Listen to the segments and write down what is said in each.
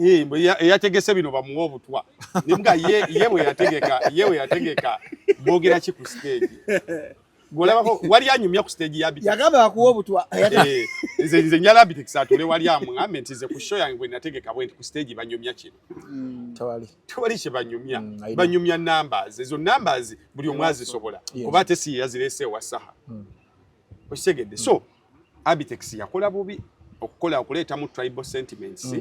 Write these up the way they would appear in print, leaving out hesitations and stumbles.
Eyategese bino bamuwa obutwa nimuga ye bwe yategeka, ye bwe yategeka boogera ki ku stage? Gwolabako wali anyumya ku stage ya Abitex? Yagamba bakuwa obutwa. Nze njala Abitex atule wali amuŋambe nti nze ku show yange bwe nategeka bwe nti ku stage banyumya kino. Tewali. Tewali kye banyumya. Banyumya numbers, ezo numbers buli omu azisobola, oba ate si ye yazireese ewa Saha. Okitegedde? So Abitex yakola bubi okukola okuleetamu tribal sentiments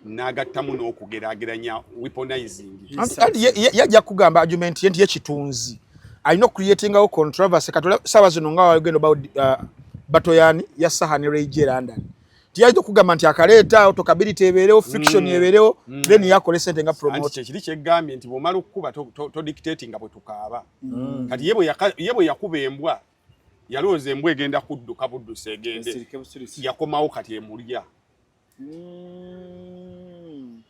n'agattamu n'okugeraageranya, weaponizing. Anti yajja kugamba argument ye nti yekitunzi alina okucreatingawo controversy. Kati saawa zino nga wagenda oba battle yani ya Saha ne Ray G London, tiyayinza okugamba nti akaleeta talkability ebeerewo, friction ebeerewo, then yakole sente nga anti promoter. Kyekiri kyeggambye nti bw'omala okukuba to dictating nga bwe tukaaba. Kati ye bwe yakuba embwa, yalowooza embwa egenda kudduka buddusi egende. Esirike busirisi. Yakomawo, kati emulya.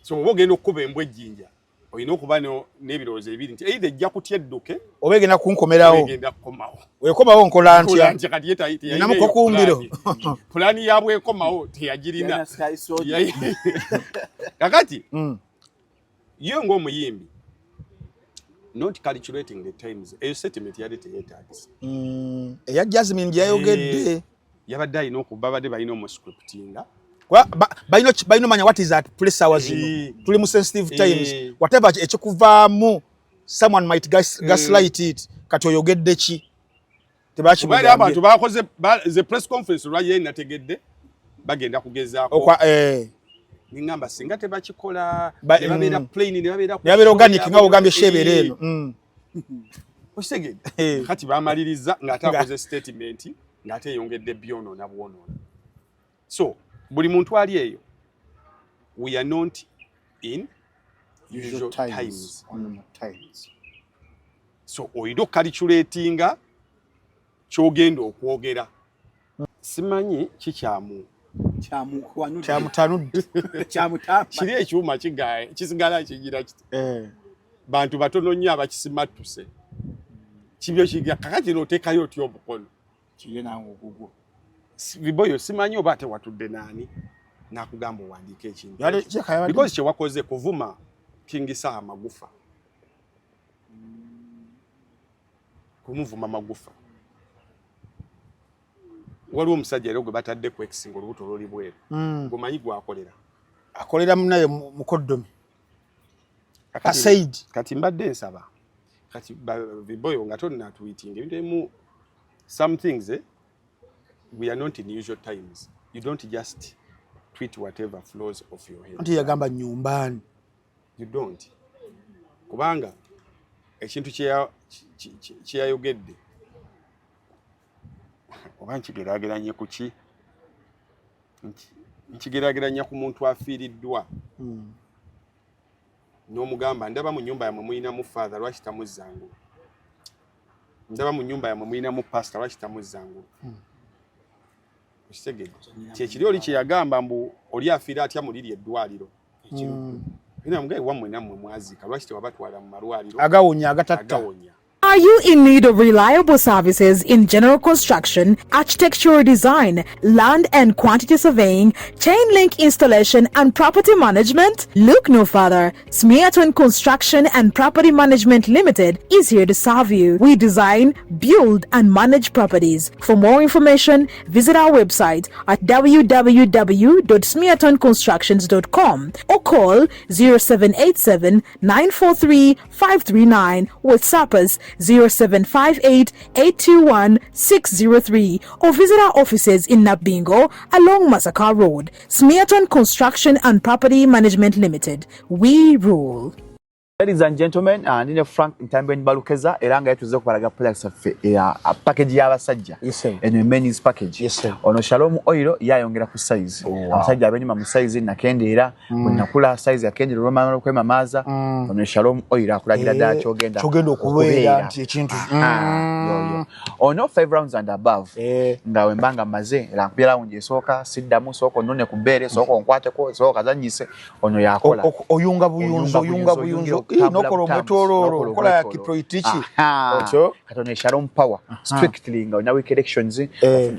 So oba ogenda okukuba embwa ejjinja, olina okuba n'ebirowoozo ebiri nti either ejja kutya edduke oba egenda kunkomerawo. Egenda kukomawo. Wekomawo nkola ntya? Nti kati ye teyalina Ninamu eyo kokumbiro. pulaani. Pulaani yabwe ekomawo teyagirina. Yalina Sky Soldier. Kakati ye ng'omuyimbi, not calculating the times, eyo statement yali teyeetagisa. Eya Jasmine gye yayogedde. Yabadde alina okuba babadde balina omuscriptinga. Kuba balina omanya what is at play sawa zino. Tuli mu sensitive times. Whatever ekikuvaamu, someone might gaslight it. Kati oyogedde ki? Kuba era abantu Tebakimugambye. bakoze ze press conference olwa ye nategedde bagenda kugezaako. Okwa eh. Niŋŋamba singa tebakikola ne babeera plain, ne babeera ku Ne babeera organic show nga bw'ogambye yaabwe. shebeera eno. Okitegedde? Kati bamaliriza ng'ate akoze statement ng'ate eyongedde byonoona bwonoona. So buli muntu ali eyo, we are not in usual times. On times. So olina okucalculatinga kyogenda okwogera. Simanyi kikyamu. Kyamuwanudde. Kyamutanudde. Kyamutamba. Kiri ekyuma kigaye kisigala kigira kiti. Bantu batono nnyo abakisimattuse. Kibyo kigira kakati n'oteekayo otya omukono? Kiye nange ogugwo. Biboyo, simanyi oba ate watudde naani n'akugamba owandiike ekintu Yali ekyo. kyeka yabadde- Because kyewakoze kuvuma King Saha magufa, kumuvuma magufa. Waliwo omusajja era gwe batadde ku X nga olubuto luli bweru. Gwemanyi gwakolera. Akolera munaye mukoddomi. Asaid. Kati mbadde nsaba kati Biboyo nga tonnatweetinga ebintu ebimu, some things, eh, we are not in usual times. You don't just tweet whatever flows off your head. Anti yagamba nyumbani. You don't, kubanga ekintu kyeyayogedde oba nkigeraageranye ku ki? Nkigeraageranya ku muntu afiiriddwa n'omugamba, "Ndaba mu nyumba yammwe mulinamu father, lwaki tamuzzangulu? Ndaba mu nyumba yammwe mulinamu pastor, lwaki tamuzzangulu?" Okitegedde? Kyekiri oli kyeyagamba mbu oli afiira atya mu liri eddwaliro. Namugaye, wammwe nammwe mwaziika, lwaki tewabatwala mu malwaliro Agawonya agatatta. Agawonya. Are you in need of reliable services in general construction, architectural design, land and quantity surveying, chain link installation, and property management? Look no further. Smearton Construction and Property Management Limited is here to serve you. We design, build, and manage properties. For more information, visit our website at www.smeartonconstructions.com or call 0787 943 539, WhatsApp us 0758 821 603 or visit our offices in Nabingo along Masaka Road. Smearton Construction and Property Management Limited. We rule. Ladies and gentlemen, ndine Frank Ntambi Balukeza era nga yetuze okubalaga products zaffe eya package y'abasajja. Yes, sir. Eno men's package. Yes, sir. Ono Shalom Oil yayongera ku size. Abasajja abenyuma mu size nakendeera, bwe nakula size yakendeera olw'amala okwemamaaza. Ono Shalom Oil akulagira ddala kyogenda Kyogenda okubeera nti ekintu. Yoyo. Ono 5 rounds and above. Nga wemba nga mmaze era nkubye round esooka siddamu, sooka onnone ku bbeere, sooka onkwateko, sooka kazannyise, ono yakola. Oyunga buyunzi, oyunga buyunzi. Nokola omwetooloolo, okola ya Kiproitiki. Otyo. Katono Shalom Power strictly nga olina weak erections,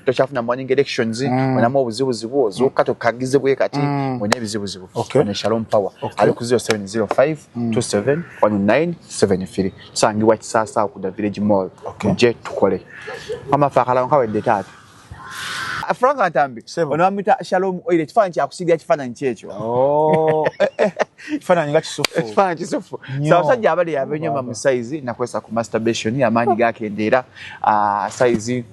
tokyafuna morning erections, olinamu obuzibuzibu, ozuuka tokagize bwe kati, olina ebizibuzibu. Ono Shalom Power ali ku 0705 27 1973, tusangibwa Kisaasa ku The Village Mall. Mujje tukole. Amafe akalawo kawedde taata. Frank Ntambi, ono bamuyita Shalom Oil. Ekifaananyi kyakusiiga, kifaananyi kyekyo. Oh, ekifaananyi nga kisufu. Ekifaananyi kisufu. So abasajja abali abenyoma mu size nakwesa ku masturbation, amaanyi gakendeera, size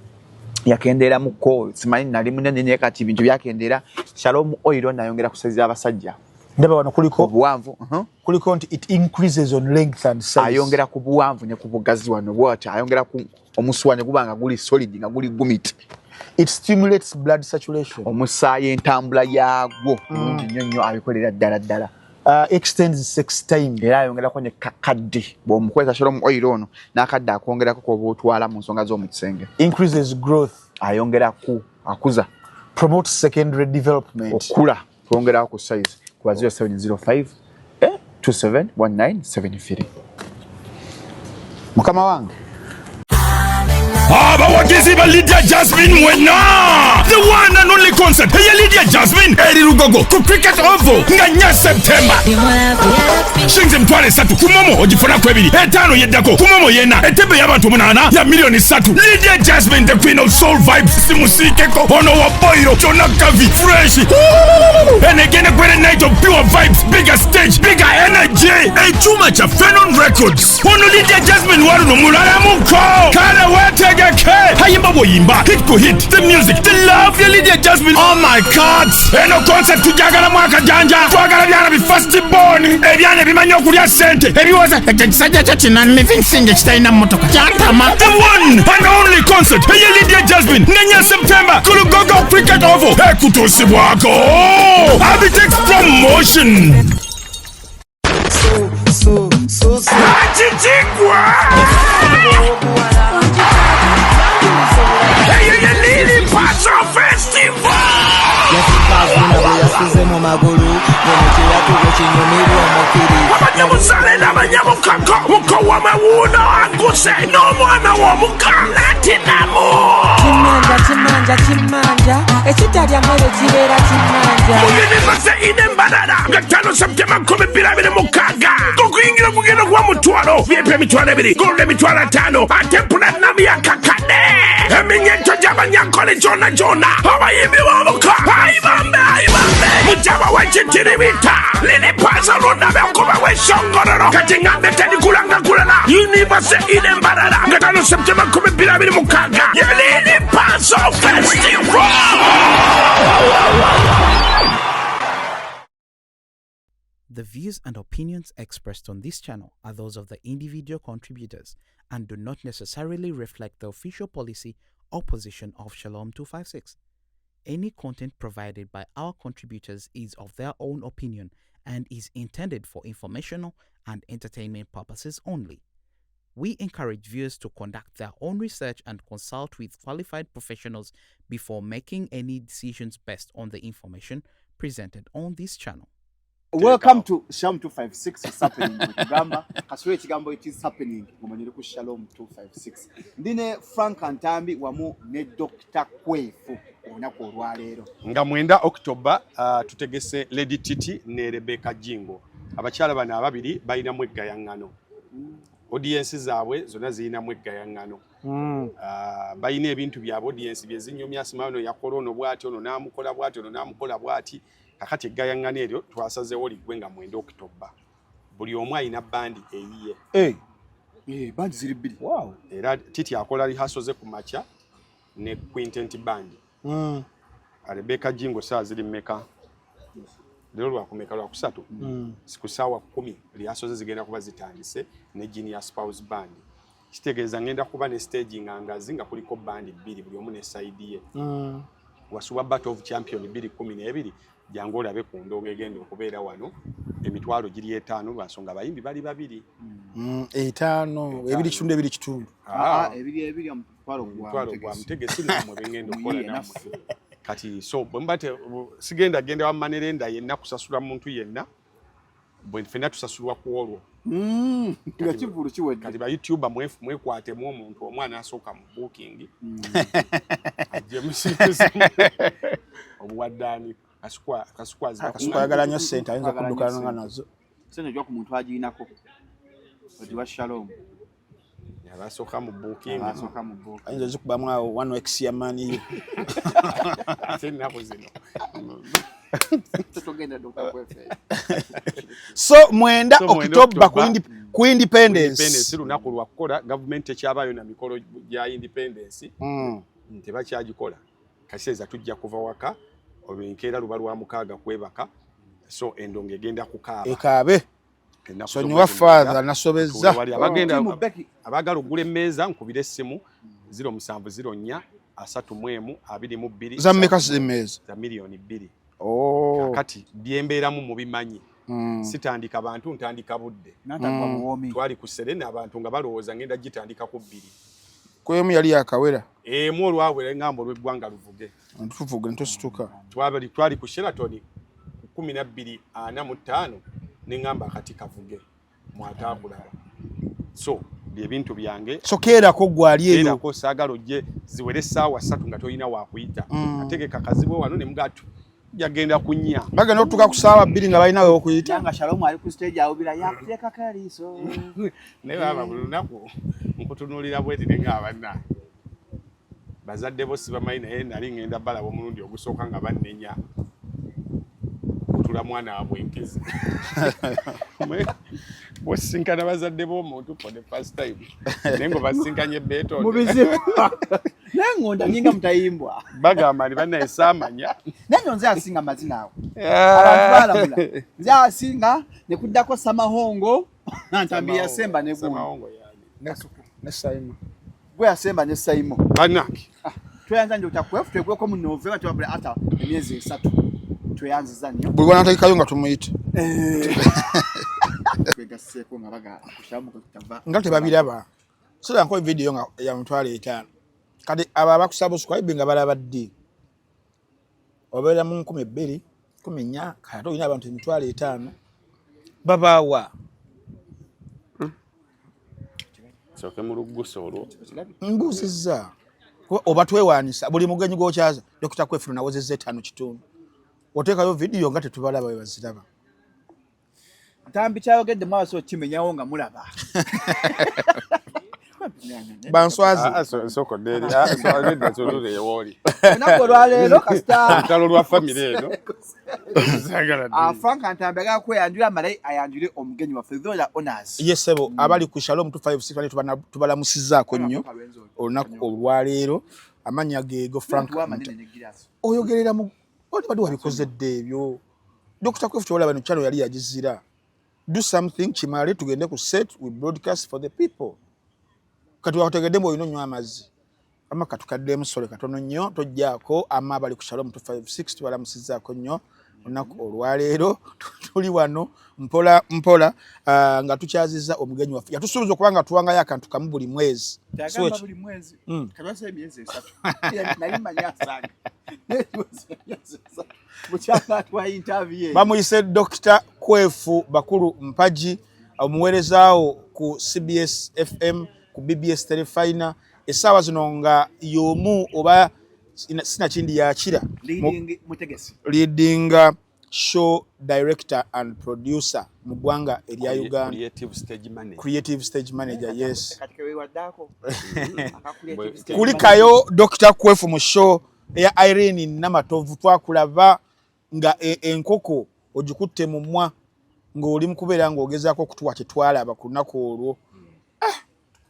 yakendeeramuko, simanyi nali munene naye kati bintu byakendeera. Shalom Oil nayongera ku size y'abasajja. Ndaba wano kuliko obuwanvu. Kuliko nti it increases on length and size. Ayongera ku buwanvu ne ku bugazi wano bwati, ayongera ku omusuwa ne guba nga guli solid, nga guli gumit. It stimulates blood circulation. Omusaayi entambula yaagwo bulungi nnyo nnyo, abikolera ddala ddala. Extends sex time. Era ayongerako ne kakadde bw'omukozesa Shalom Oil ono n'akadde akwongerako k'oba otwala mu nsonga z'omu kisenge. Increases growth. Ayongera ku akuza. Promotes secondary development. Okula kwongerako ku size kuba 0705 271973. Mukama wange. Abawagizi ba Lydia Jasmine mwenna, the one and only concert eya Lydia Jasmine eri Lugogo ku Cricket Oval nga 4 September. Shilingi 30,000 ku MoMo, ogifunako ebiri, etaano yeddako ku MoMo yena. Entebe y'abantu 8 ya miliyoni 3. Lydia Jasmine, the queen of soul vibes, simusiikeko ono wa boiro kyonna kavi fresh and again a great night of pure vibes, bigger stage, bigger energy, ekyuma kya Fenon Records. Ono Lydia Jasmine waluno mulalamuko kale wetegeke hayimba bwoyimba hit ku hit, the music, the love ya Lydia Jasmine. Oh my God, eno concert tujagala mwaka janja, twagala byana bi first born, ebyana ebimanyi okulya sente ebiwoza ekyo kisajja kyo kinanivinsinga ekitalina mmotoka kyantama. The one and only concert eya Lydia Jasmine nga 4 September ku Lugogo Cricket Oval, ekutuusibwako Abitex Promotion. Kikigwa eyo ye Lili Paso Festival. Yasize mu magulu gono kyeyatugo kinyumirwa omukiri. Abanyamusale n'abanyamukako mukowa mawuuno aguse n'omwana w'omuka latinamu. Kimanja kimanja kimanja ekitalya mmere kibeera kimanja. Mu University ine Mbarara nga 5 September 2026, okuyingira kugenda kuba 500,000, VIP 20,000, gold 50,000, ate platinum yakakadde. Eminyeto gy'abanyankole gyonna gyonna, abayimbi b'omuka ayibambe ayibambe mujaba w'ekitiribita Lili Pazo lwonna bekuba w'essongololo kati ŋŋambe terikulanga kulala. University ine Mbarara nga 5 September 2026, ye Lili Pazo Festival. The views and opinions expressed on this channel are those of the individual contributors and do not necessarily reflect the official policy or position of Shalom 256. Any content provided by our contributors is of their own opinion and is intended for informational and entertainment purposes only. We encourage viewers to conduct their own research and consult with qualified professionals before making any decisions based on the information presented on this channel. Welcome to Shalom 256. It's happening. Kugamba kasule ekigambo "it is happening" ngomanyire ku Shalom 256. Ndine Frank Ntambi wamu ne Dr. Kwefu olunaku olwaleero. Nga 9 October, tutegese Lady Titi ne Rebecca Jingo. Abakyala bano ababiri balinamu eggayaŋŋano, audience zaabwe zonna zirinamu eggayaŋŋano. Balina ebintu byabwe audience byezinyumya, simanyi ono yakola ono bw'ati, ono n'amukola bw'ati, ono n'amukola bw'ati. Kakati eggayaŋŋano eryo twasazeewo liggwe nga 9 October. Buli omu alina bandi eyiye. Eh, bandi ziri bbiri. Era Titi akola rehearsal ze ku makya ne quintet band. Rebecca Jingo saa ziri mmeka leero? Lwakumeka? Lwakusatu. Ku saawa 10 rehearsal ze zigenda kuba zitandise ne Junior Spouse Band. Kitegeeza ngenda kuba ne stage nga ngazi nga kuliko bandi bbiri, buli omu ne side ye. Wasuba Battle of Champion 2012, jangu olabe ku ndongo egenda okubeera wano. Emitwalo giri 5 lwansonga abayimbi bali babiri. 5, 2.5, 2.5. Ah, ebiri ebiri omutwalo gwa omutwalo gwa Mutegesi. Mutegesi nammwe bengenda okukola Muyiye nammwe. naffe. Kati so bwe mba sigenda genda wa manerenda yenna kusasula muntu yenna, bwe ffenna tusasulwa ku olwo. Nga kivulu kiwedde. Kati ba youtuber mwekwatemu omuntu omwana asooka mu booking ajje obuwaddaani. Kasuku Kasuku ayagala nnyo ssente, ayinza okuddukana nga nazo. Ssente ojja ku muntu agirinako ogiwa Shalom. Abasooka mu booking. Abasooka mu booking. Ayinza ozikubamu awo 1x ya maani yo. Ate ennaku zino. Tetugenda dduka kwefeeyo. So 9 So, 9 October ku Independence. Independence lunaku lwa kukola, gavumenti tekyabaayo na mikolo gya Independence. Tebakyagikola. Kaseeza tujja kuva waka, olwenkeera luba lwa 6 kwebaka. So endongo egenda kukaaba. Ekaabe. Ennaku Sonyiwa z'omwezi father, 9. nasobezza. Wali abagenda Timu Becky. abaagala okugula emmeeza nkubira essimu 0704 31 22. Za mmeka emmeeza? Za miliyoni 2. Oh. Kakati byembeeramu mubimanyi. Sitandika bantu, ntandika budde. Natandika buwoomi. Twali ku Serena abantu nga balowooza ngenda gitandika ku 2. Kwemu yali yakawera. Emu olwawera engamba olw'eggwanga luvuge. Tuvuge ntusituka. Twali ku Sheraton ku 12:45 ne ngamba akati kavuge mwataakulaba. So byebintu byange. So keerako gwali eyo. Keerako saagala ojje ziwere essaawa 3 nga tolina waakuyita. Ategeka kazibwe wano ne mugatu yagenda kunya. Bagenda okutuuka ku ssaawa 2 nga balina we okuyita. Nga Shalom ali ku stage awubira yakuteekako eriiso. Naye baba buli lunaku nkutunuulira bweti ne ngamba banna. Bazadde bo sibamanyi naye nali ngenda balaba omulundi ogusooka nga bannenya. Kutula mwana waabwe enkezi. Bw'osinkana bazadde b'omuntu for the first time. Naye ng'obasinkanye beetonde. Mu bizibu. Naye ngonda ninga mutayimbwa. Bagamba nti bannaye saamanya. Naye nno nze asinga amazina ago. Abantu baalamula. Nze asinga ne kuddako Samahongo. Ntambi yasemba ne gundi. Samahongo yaani. Ne Saimo. Gwe yasemba ne Saimo. Bannange. Tweyanza nti otakwefu twegweko mu November twabula ata emyezi 3. Tweyanziza nnyo. Buli lw'anateekayo nga tumuyita. Twegasseeko nga bagala kushamu kutava. Nga tebabiraba. Sira nkola video nga ya 50,000. Kati abo abakusubscribe nga balaba ddi? Obeera mu 2000, 14,000, kati ate olina abantu 50,000. Babaawa. Sooke mu lugguso olwo. Mbuuzizza. Kuba oba twewaanisa buli mugenyi gw'okyaza Dr. Kwefu nawozezza 5.5. Oteekayo vidiyo nga tetubalaba bwe baziraba. Ntambi kyayogedde mwaso kimenyawo nga mulaba. Banswazi. Soko deri. So nedda tulule ewooli. Olunaku olwaleero kasita olutalo lwa famire eno. Frank Ntambi agala kweyanjula amale ayanjule omugenyi waffe. Those are honors. Yes, sebo. Abali ku Shalom 256 bali tubalamusizzaako nnyo olunaku olwaleero. Amannya geego Frank Ntambi. Oyogerera mu oli badde wabikoze dda ebyo. Dr. Kwefu kyolaba eno channel yali yagizira. Do something kimale tugende ku set, we broadcast for the people. Kati wakutegedde mbu olina onywa amazzi. Ama katukaddemu sole katono nnyo tojjaako ama abali ku Shalom 256 tubalamusizzaako nnyo olunaku olwaleero. Tuli wano mpola mpola nga tukyazizza omugenyi waffe. Yatusuubiza okuba nga tuwangayo akantu kamu buli mwezi. Yagamba buli mwezi. Kabasa emyezi 3. Nali mmanyi asanga. Bukyanga atwa interview. Bamuyise Dr. Kwefu Bakulu Mpagi, omuweerezaawo ku CBS FM, ku BBS Terefayina. Essaawa zino nga y'omu oba sinakindi yakira. Leading mutegesi. Leading show director and producer mu ggwanga erya Uganda. Creative stage manager. Creative stage manager, yes. Kati kewewaddako. Kulikayo Dr. Kwefu mu show eya Irene Namatovu. Twakulaba nga enkoko ogikutte mu mwa ng'oli mu kubeera ng'ogezaako okutuwa kye twalaba ku lunaku olwo.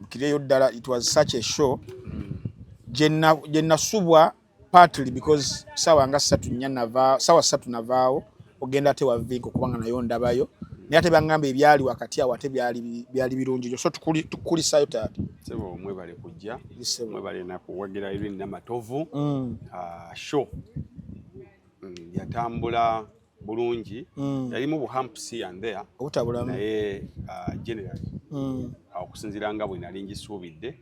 Nkireyo ddala, it was such a show. Gye nasubwa partly because sawa nga ssatu nnya nava, sawa ssatu navaawo ogenda ate wa Vinko kubanga nayo ndabayo. Naye ate bangamba ebyali wakati awo ate byali birungi nnyo. So tukulisaayo taata. Ssebo mwebale kujja. Ssebo. Mwebale na kuwagira Irene Namatovu. Show yatambula bulungi. Yalimu bu humps here and there. Obutabulamu. Naye generally. Okusinziira nga bwe nali ngisuubidde.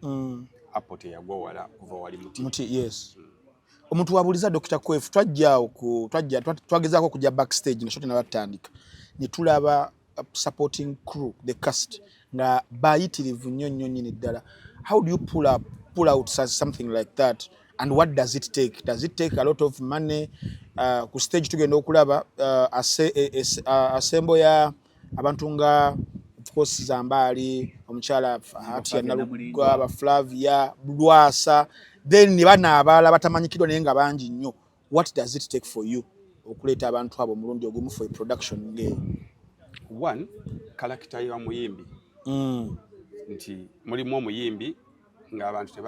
Apple teyagwa wala kuva wali muti. Muti, yes. Omuntu wabuuliza Dr. Kwefu, twajja awo ku, twajja, twagezaako okujja backstage na show tenabatandika. Ne tulaba supporting crew, the cast, nga bayitirivu nnyo nnyo nnyini ddala. How do you pull out something like that, and what does it take? Does it take a lot of money? Ku stage tugenda okulaba assemble ya abantu nga, of course, Zambaali, omukyala Hatia Nalugwa, ba Flavia Lwasa, then ne bano abalala batamanyikiddwa naye nga bangi nnyo. What does it take for you okuleeta abantu abo omulundi ogumu for a production ng'eyo? One, character ya muyimbi, nti mulimu omuyimbi ng'abantu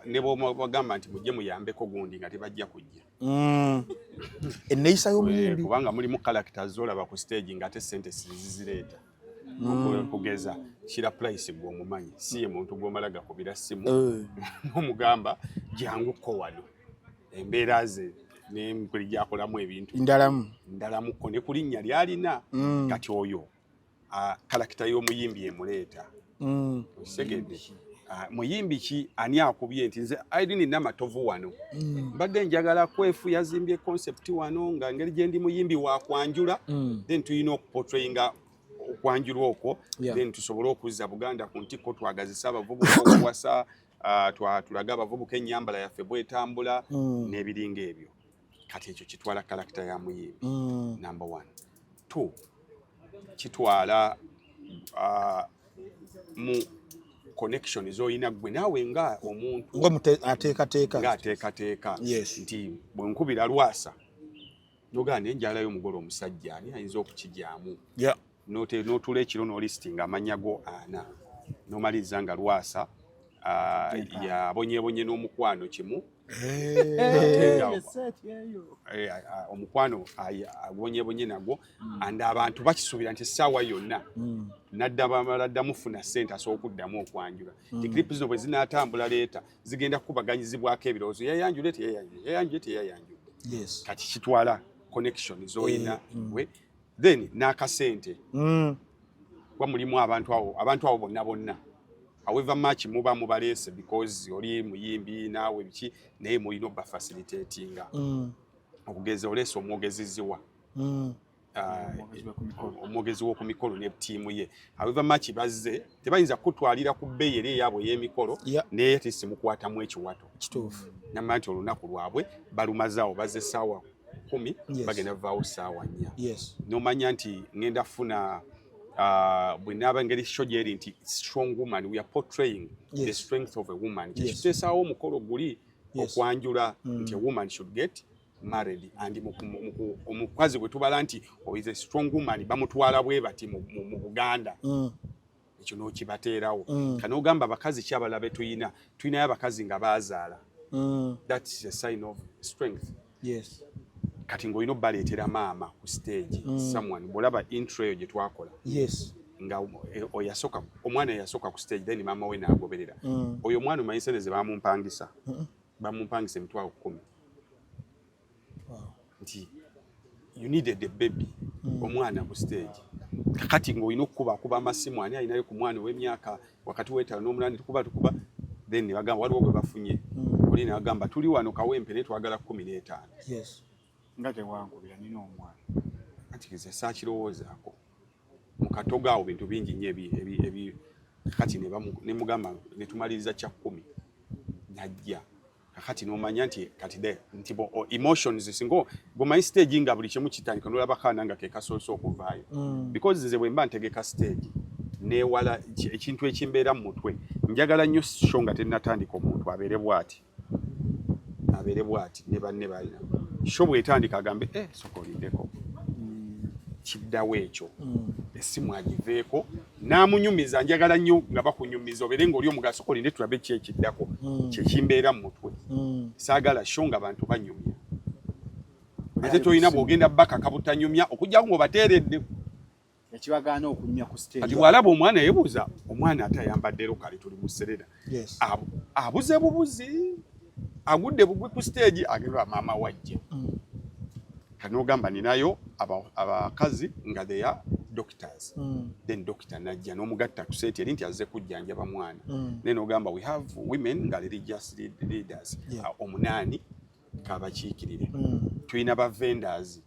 ne bw'obagamba nti mujje muyambeko gundi, nga tebajja kujja. Enneeyisa y'omuyimbi. Kubanga mulimu characters z'olaba ku stage ng'ate sente sizizireeta. Okugeza Shira Price, gwe omumanyi, si ye muntu gw'omala gakubira ssimu n'omugamba janguko wano. Embeera ze n'engeri gy'akolamu ebintu ndalamu. Ndalamuko ne ku linnya lyalina. Kati oyo character y'omuyimbi emuleeta. Okitegedde? Ah, muyimbi ki? Ani akubye nti nze Irene Namatovu wano mbadde njagala Kwefu yazimbye concept wano, nga engeri gye ndi muyimbi wa kwanjula, then tulina okuportrayinga okwanjula okwo, then tusobole okuzza Buganda ku ntikko, twagazise abavubuka okuwasa, tulage abavubuka ennyambala yaffe bwetambula n'ebiringa ebyo. Kati ekyo kitwala character ya muyimbi, number one. Two, kitwala mu connection z'olina ggwe naawe nga omuntu. Nga ateekateeka. Ng'ateekateeka. Nti bwe nkubira Lwasa nogaa naye njalayo omugole omusajja, ani ayinza okukijyamu? N'otuula ekiro n'olistinga amannya go ana, n'omaliriza nga Lwasa yabonyebonye n'omukwano kimu. Ate nga, omukwano abonyebonye nagwo, and abantu bakisuubira nti essaawa yonna nadda bamala ddamu funa ssente asobola okuddamu okwanjula. Ti clip zino bwe zinaatambula leeta zigenda kukubaganyizibwako ebirowoozo, yayanjule teyayanjule, yayanjule teyayanjudde. Kati kitwala connection z'olina we, then n'akasente, kuba mulimu abantu abo bonna bonna, however much muba mubaleese because oli muyimbi naawe biki, naye mulina obba facilitatinga. Okugeza oleese omwogezi ziwa, omwogezi w'oku mikolo ne ttiimu ye, however much bazze tebayinza kutwalira ku bbeeyi eri eyaabwe ey'emikolo, naye ate simukwatamu ekiwato. Namanya nti olunaku lwabwe balumazaawo, bazze essaawa 10, bagenda vaawo ssaawa 4. Nomanya nti ngenda funa, bwe naaba engeri show gyeri nti strong woman, we are portraying the strength of a woman. Kyekituteesaawo omukolo guli okwanjula, nti a woman should get married, and omukazi bwe tubala nti oh, is a strong woman, bamutwala bwe bati mu Buganda. Ekyo n'okibateerawo. Kanogamba abakazi ki abalala be tuyina? Tulinayo abakazi nga baazaala. That's a sign of strength. Kati ng'olina obbaleetera maama ku stage, someone bw'olaba intro eyo gye twakola, nga oyasooka omwana eyasooka ku stage, then maama we n'agoberera. Oyo omwana omanyi sente ze bamumpangisa? Bamumpangisa 100,000. Nti you needed a baby, omwana ku stage. Kakati ng'olina okukuba akuba amasimu, ani alinayo ku mwana ow'emyaka wakati w'etaano n'omunaani? Tukuba tukuba, then ne bagamba waliwo gwe bafunye. Oli ne bagamba tuli wano Kawempe naye twagala 15. Nga tewankubira, nina omwana. Anti nze saakirowoozaako mu katogo awo, bintu bingi nnyo ebi kati ne mugamba ne tumaliriza kya 10 najja. Kakati n'omanya nti kati nti emotions singa bw'omanyi stage nga buli kimu kitandika n'olaba kaana nga ke kasoose okuvaayo, because nze bwe mba ntegeka stage neewala ekintu ekimbeera mu mutwe. Njagala nnyo show nga tennatandika omuntu abeere bw'ati, abeere bw'ati ne banne balina show, bw'etandika agambe, eh, soka oliddeko kiddawo ekyo, essimu agiveeko n'amunyumiza. Njagala nnyo nga bakunyumiza obeere ng'oli omugaso, olinde tulabe ki ekiddako. Kyekimbeera mu mutwe. Saagala show nga bantu banyumya, ate tolina bw'ogenda bakaka butanyumya okujjako ng'obateeredde. Ekibagaana okunyumya ku stage. Kati bw'alaba omwana yeebuuza, omwana ate ayambadde lukale, tuli mu Serena. Abuze bubuzi, agudde bugwi ku stage, agenda maama wajja. Kati n'ogamba ninayo abakazi nga they are doctors, then doctor najja n'omugatta ku set eri nti azze kujjanjaba mwana. Then ogamba we have women nga religious leaders, omunaani kabakiikirire. Tulina ba vendors,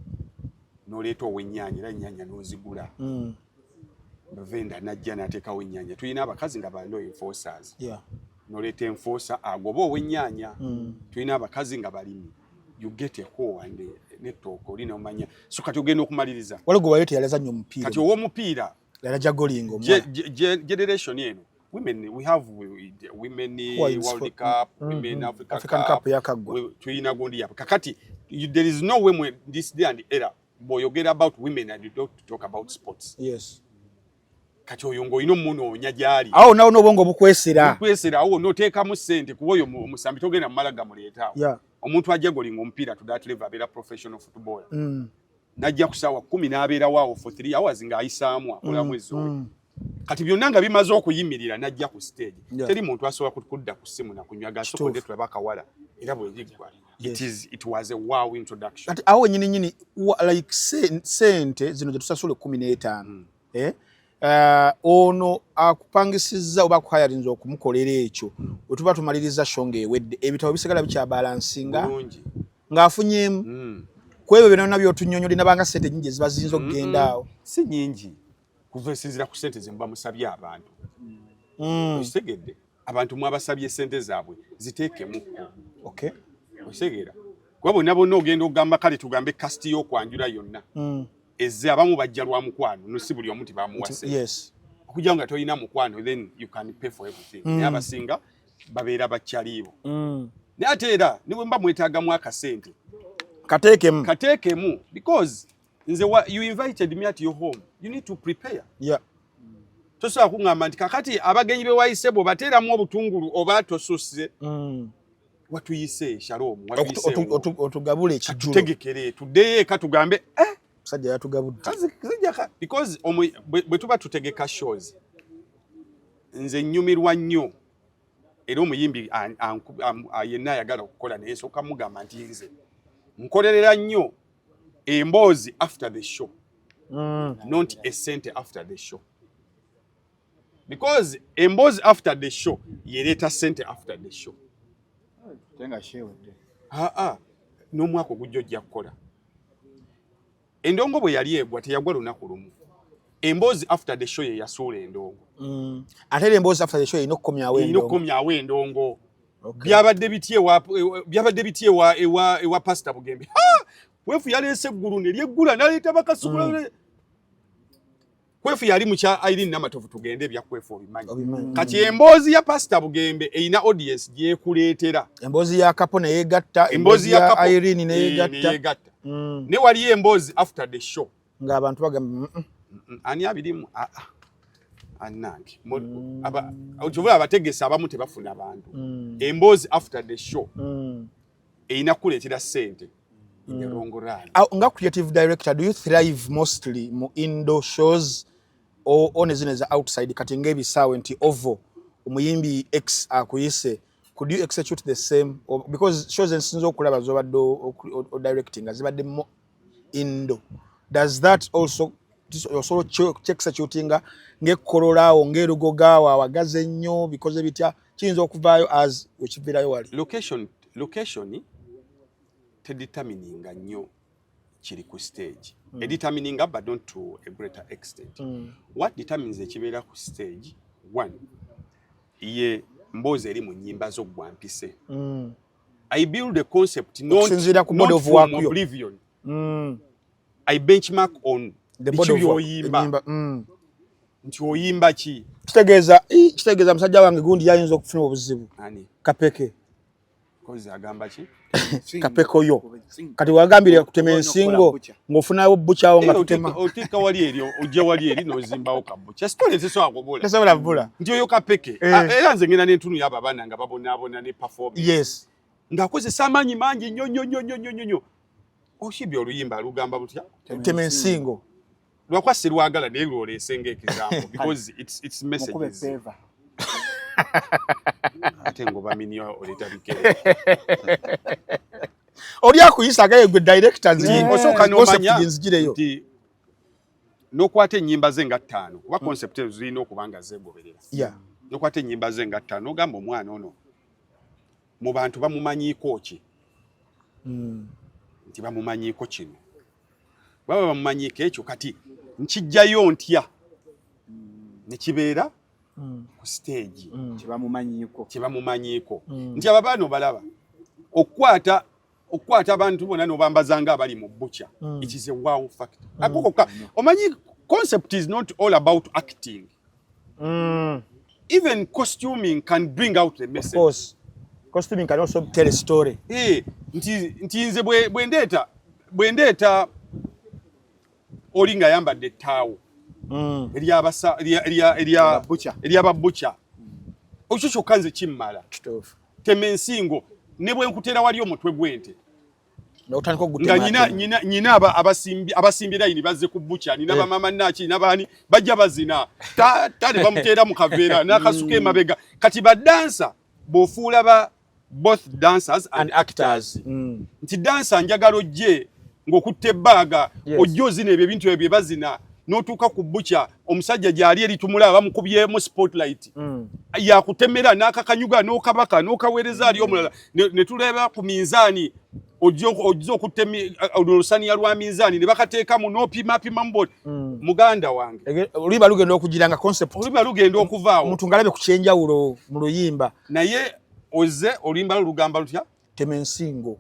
n'oleeta ow'ennyaanya era ennyaanya n'ozigula. Venda najja n'ateekawo ennyaanya. Tulina abakazi nga ba law enforcers, noleeta enforcer agoba ow'ennyaanya. Tulina abakazi nga balimi, you get a hoe and netooka oli nomanya. So kati ogenda okumaliriza Waliwo gwe waleeta yalaza nnyo omupiira. Kati ow'omupiira Yalaja golinga omuwala. Generation eno, women, we have women Who are in World sport? Cup, women Africa African Cup, Cup yakaggwa. Tulina gundi yabwe. Kakati there is no way this day and era bw'oyogera about women and you don't talk about sports. Kati oyo ng'olina omunoonya gy'ali. Awo nawo n'obwongo bukwesera. Bukwesera awo, n'oteekamu ssente, kuba oyo omusambi togenda mumala gamuleeta awo. Omuntu ajja golinga omupiira to that level abeera professional footballer. Najja ku ssaawa 10 n'abeerawo awo for 3 hours ng'ayisaamu akolamu ezowe. Kati byonna nga bimaze okuyimirira, najja ku stage. Teri muntu asobola kudda ku ssimu nakunywa gasokodde tulaba akawala era bweriggwa. It was a wow introduction. Kati awo wenyini nyini like sente zino zetusasula 15, eh? Ono akupangisizza oba akuhayarinza okumukolera ekyo, wetuba tumaliriza show ng'ewedde, ebitabo bisigala bikyabalansinga Bulungi. ng'afunyemu ku ebyo byonna by'otunnyonnyodde, nabanga sente nyingi eziba ziyinza okugenda awo? Si nyingi, kuva esinzira ku sente ze muba musabye abantu. Okitegedde? Abantu mwabasabye sente zaabwe, ziteekemukko. Okitegeera? Kuba bonna bonna ogenda okugamba, kale tugambe cast y'okwanjula yonna ezze, abamu bajja lwa mukwano, no si buli omu nti bamuwa sente. Okujja nga tolina mukwano, then you can pay for everything. Naye abasinga babeera bakyaliibo. Naye ate era ne bwe mba mwetaagamu akasente, kateekemu. Kateekemu, because nze you invited me at your home, you need to prepare. Tosobola kuŋŋamba nti kakati abagenyi be wayise bwe bateeramu obutungulu oba tosusse. Watuyise Shalom, watuyise Otugabule ekijjulo. Tutegekere tuddeyo eka tugambe, eh, Musajja yatugabudde. Because bwe tuba tutegeka shows, nze nnyumirwa nnyo, era omuyimbi yenna ayagala okukola naye nsooka mugamba nti nze nkolerera nnyo emboozi after the show, not a sente after the show, because emboozi after the show yereeta sente after the show. Ate nga shewedde. Aa, n'omwaka ogujja ojja kukola. Endongo bwe yali egwa, teyagwa lunaku lumu. Emboozi after the show ye yasuula endongo. Ate era emboozi after the show erina okukomyawo erina endongo. Okukomyawo endongo. Byabadde biti ewa byabadde biti ewa Pastor Bugembe? Ha! Kwefu yaleese eggulu ne lyeggula, n'aleeta bakasukula. Kwefu yali mukya Irene Namatovu, tugende ebya Kwefu obimanyi. Obimanyi. Kati emboozi ya Pastor Bugembe erina audience gyekuleetera. Emboozi ya Kapo neyegatta. Emboozi ya Kapo Irene neyegatta. Neyegatta. Ne waliyo emboozi after the show ng'abantu bagamba, Ani abirimu? Ah, ah. Annange kyova abategesi abamu tebafuna bantu. Emboozi after the show erina kukuleetera ssente in the long run. Nga creative director, do you thrive mostly mu indoor shows or ne zino eza outside, kati ng'ebisaawe nti ovo omuyimbi x akuyise, could you execute the same because shows ensinza okulaba zobadde o directing nga zibadde mo indoor, does that also osobola kyexecutinga ng'ekkololaawo ng'erugogaawo awagaze ennyo, bikoze bitya, kiyinza okuvaayo as wekiviirayo wali? Location tedetermininga nnyo kiri ku stage. Edetermininga, but not to a greater extent. What determines ekibeera ku stage, one ye mboozi eri mu nnyimba zo gwampise. I build a concept not, Okusinziira ku body not of work from yo. oblivion. I benchmark on The biki body of work. by'oyimba. Ennyimba, Nti oyimba ki? Kitegeeza musajja wange gundi yayinza okufuna obuzibu. Ani? Kapeke. Kozi agamba ki? Kapeke oyo kati wagambire kutema ensingo ng'ofunawo bukyawo nga Era tutema. Oteeka wali eri, ojja wali eri n'ozimbawo kabucha, story tesobola kubula. Tesobola kubula. Nti oyo Kapeke. Eh. Ah, era nze ngenda n'entuntu y'abo abaana nga babonaabona ne performance ng'akozesa amaanyi mangi nnyo nnyo nnyo nnyo nnyo nnyo. Okibye oluyimba lugamba butya? Tema ensingo. Lwakuba sirwagala, naye lwoleese ng'example because it's Mukube messages. Peva. Ate ng'obaminyo oleeta bikere. Oli akuyisa agaye gwe director nzi Osooka concept n'omanya nzigireyo. nti n'okwata ennyimba ze nga ttaano, kuba concept ezo zirina okuba nga zeegoberera. N'okwata ennyimba ze nga ttaano, n'ogamba omwana ono mu bantu bamumanyiiko ki? Nti bamumanyiiko kino, baba bamumanyiiko ekyo, kati nkijjayo ntya? Nekibeera ku stage. Kyebamumanyiiko. Kyebamumanyiiko nti aba baana obalaba okukwata abantu bonna n'obambaza nga abali mu butcher. It is a wow factor. Ako kokka omanyi concept is not all about acting. Even costuming can bring out the Of message. course. Costuming can also tell a story. Eh, nti nze bwe ndeeta oli ng'ayambadde ettaawo Butcher. eryababutcher, ekyo kyokka nze kimmala. Kituufu. Tema ensingo ne bwe nkutera wali omutwe gw'ente N'otandika nga ogutema. nyina abasimbye layini bazze ku butcher, nina bamama naki nabaani bajja bazina ta ne bamuteera mu kaveera n'akasuka emabega. Kati badansa bw'ofuula ba both dancers and And actors. actors, nti dansa njagala ojje ng'okutta ebbaaga, ojje ozina ebyo ebintu ebyo bye bazina, n'otuuka ku butcher, omusajja gy'ali eri tumulaba bamukubyemu spotlight, yakutemera n'akakanyuga n'okabaka n'okaweereza ali omulala, ne tulaba ku minzaani, ojja okutta olusaniya lwa minzaani ne bakateekamu n'opimapimamu bwoti, muganda wange. Oluyimba lugenda okugira nga concept. Oluyimba lugenda okuvaawo. Omuntu ng'alabye ku kyenjawulo mu luyimba. Naye ozze oluyimba lwo lugamba lutya? Tema ensingo.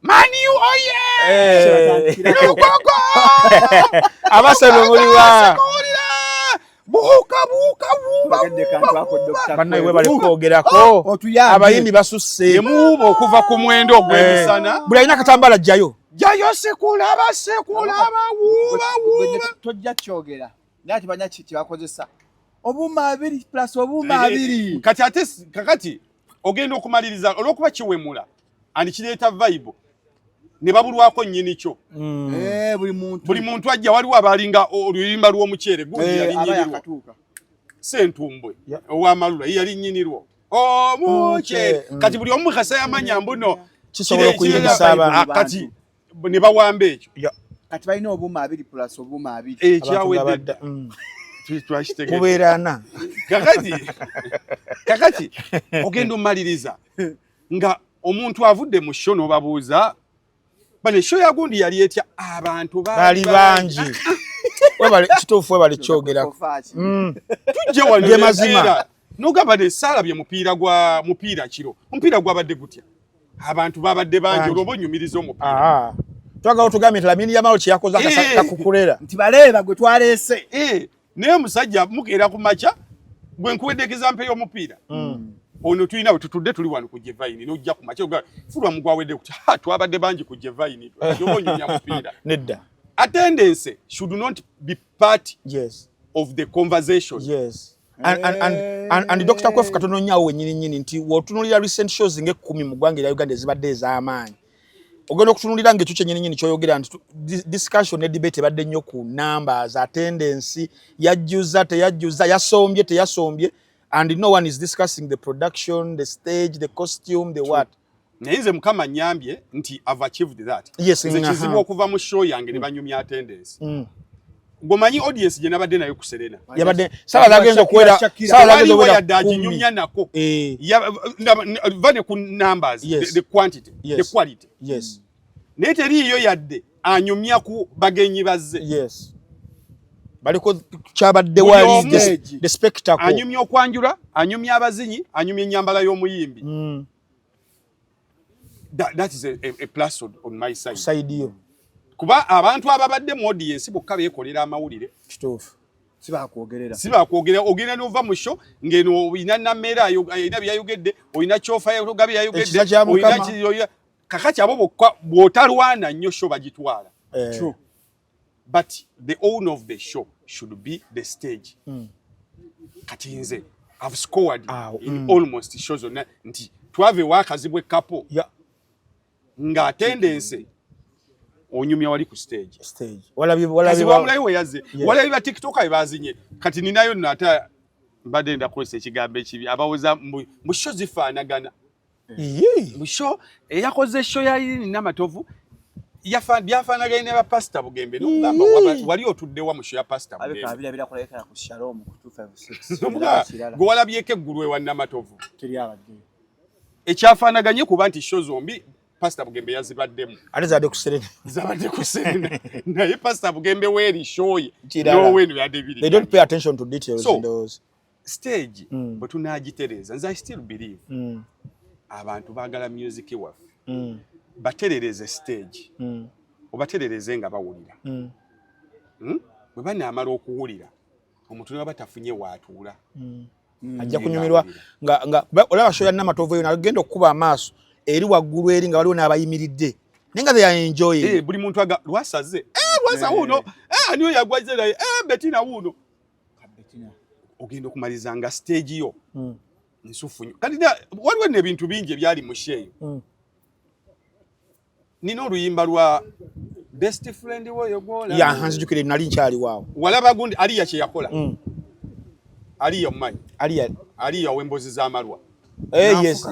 Maniu oye! Lugogo! Abasebe muliwa? Kuwulira! Buuka buuka buuba. Bagedde kantu ako, Dr. Bannaye, Kwefu. webale kwogerako. Otuyambye. Abayimbi basusse. Emuuba okuva ku 9 ogw'emisana. Buli alina akatambala ajjayo. Jayo sekulaba sekulaba wuuba wuuba. Tojja kyogera naye ati banya kyebakozesa obuuma abiri plus obuuma abiri. Kati ate kakati ogenda okumaliriza olw'okuba kiwemula and kireeta vibe ne babulwako nnyini kyo. Eh, buli muntu. Buli muntu ajja, waliwo abalinga oluyimba lw'omuceere gundi yali aba nnyinirwo. Yakatuuka. Sentumbwe ow'amalula ye yali nnyinirwo omuceere. Kati buli omu kasa yamanya mbuno Kisobola okuyimbisa abantu. Ah, kati ne bawamba ekyo. Kati balina obuuma abiri plus obuuma abiri. Ekyawedde dda. Twakitegedde. Kubeerana. Kakati ogenda omaliriza nga omuntu avudde mu show n'obabuuza bane, show ya gundi yali etya? Abantu baali bangi. Webale, kituufu, webale kyogerako. Ofaaki. Tujje wano. Ge mazima. Era nogamba ne saalabye mupiira gwa mupiira kiro, omupiira gwabadde gutya? Abantu babadde bangi. Bangi. Olwoba onyumiriza omupiira. Ah. Twagala otugambye nti Lamine Yamal kye yakoze kakukulera. Nti baleeba gwe twaleese. Eh, naye omusajja mukeera ku makya gwe nkuwedde example y'omupiira ono, tulina bwe tutudde tuli wano ku Jevaini, n'ojja ku makya ogaa fulwa mugwawedde kuti ha twabadde bangi ku Jevaini, oba onyumya mupiira? Nedda. Attendance should not be part of the conversation. Yes. And Dr. Kwefu, katono nnyo awo wennyini nnyini nti w'otunuulira recent shows ng'ekkumi mu ggwanga erya Uganda ezibadde ez'amaanyi, ogenda okutunuulira ng'ekyo kyennyini nnyini ky'oyogera nti discussion ne debate ebadde nnyo ku numbers, attendance, yajjuza teyajjuza, yasombye teyasombye, and no one is discussing the production, the stage, the costume, the what. Naye nze Mukama nyambye nti I've achieved that. Nze kizibu okuva mu show yange ne banyumya attendance. Gwomanyi audience gye nabadde nayo ku Serena. Yabadde saawa zagenza okuwera, saawa zagenza Waliwo okuwera yadde 10. Aginyumya nako. Va ne ku numbers, the quantity, the quality. Naye teriiyo yadde anyumya ku bagenyi bazze. Yes, baliko kyabadde Buli wali omu the spectacle. Anyumya okwanjula, anyumya abazinyi, anyumya ennyambala y'omuyimbi. That is a plus on my side. Side yo. Kuba abantu ababadde mu audience bokka beekolera amawulire. Kituufu. Sibakwogerera. Si bakwogera. Ogenda n'ova mu show ng'eno olina nammeera alina byayogedde, olina kyofa gabi yayogedde. Ekisa kya olina Mukama. Kakati abo bokka bw'otalwana nnyo show bagitwala. Eh. But the owner of the show should be the stage. Kati nze I've scored in almost show zonna nti twava ewakazibwa ekapo nga attendance onyumya wali ku stage. Stage walabye walabye. Wamulayo we yazze. Walabye ba TikToker we bazinye. Kati ninayo nno ate mbadde ndakozesa ekigambo ekibi abawoza mu show zifaanagana. Mu show eyakoze show ya Irene Namatovu byafaanaganye ne ba Pastor Bugembe, n'okugamba wali otudde wa mu show ya Pastor Abeka Bugembe? abirabira kulabikira ku Shalom ku 256. N'omugamba, Kirala. gwe walabyeko eggulu ewa Namatovu? Teri abaddeyo. Ekyafaanaganye kuba nti show zombi Pastor Bugembe yazibaddemu. Ate zaadde ku Serena. Zabadde ku Serena. Naye Pastor Bugembe weeri show ye. N'owenu yadde biri. They don't pay attention to details so, in those. Stage bwe tunaagitereeza, nze I still believe. Abantu baagala music waffe. Baterereze stage. Obaterereze nga bawulira. Bwe banaamala okuwulira, omuntu ne baba tafunye waatuula. Ajja kunyumirwa nga olaba show ya Namatovu eyo nagenda okukuba amaaso eri waggulu eri nga waliwo n'abayimiridde naye nga they are enjoying. Buli muntu aga lwasaze lwasa wuuno ani oyo agwaze naye Bettina wuuno ogenda okumaliza nga stage yo nsufu nnyo. Kati waliwo n'ebintu bingi ebyali mu show eyo. Nina oluyimba lwa best friend woyo gwola. Ya nzijukire nali nkyali waawo. Walaba gundi Aliya kye yakola. Aliya omumanyi. Aliya ow'emboozi z'amalwa. Yes.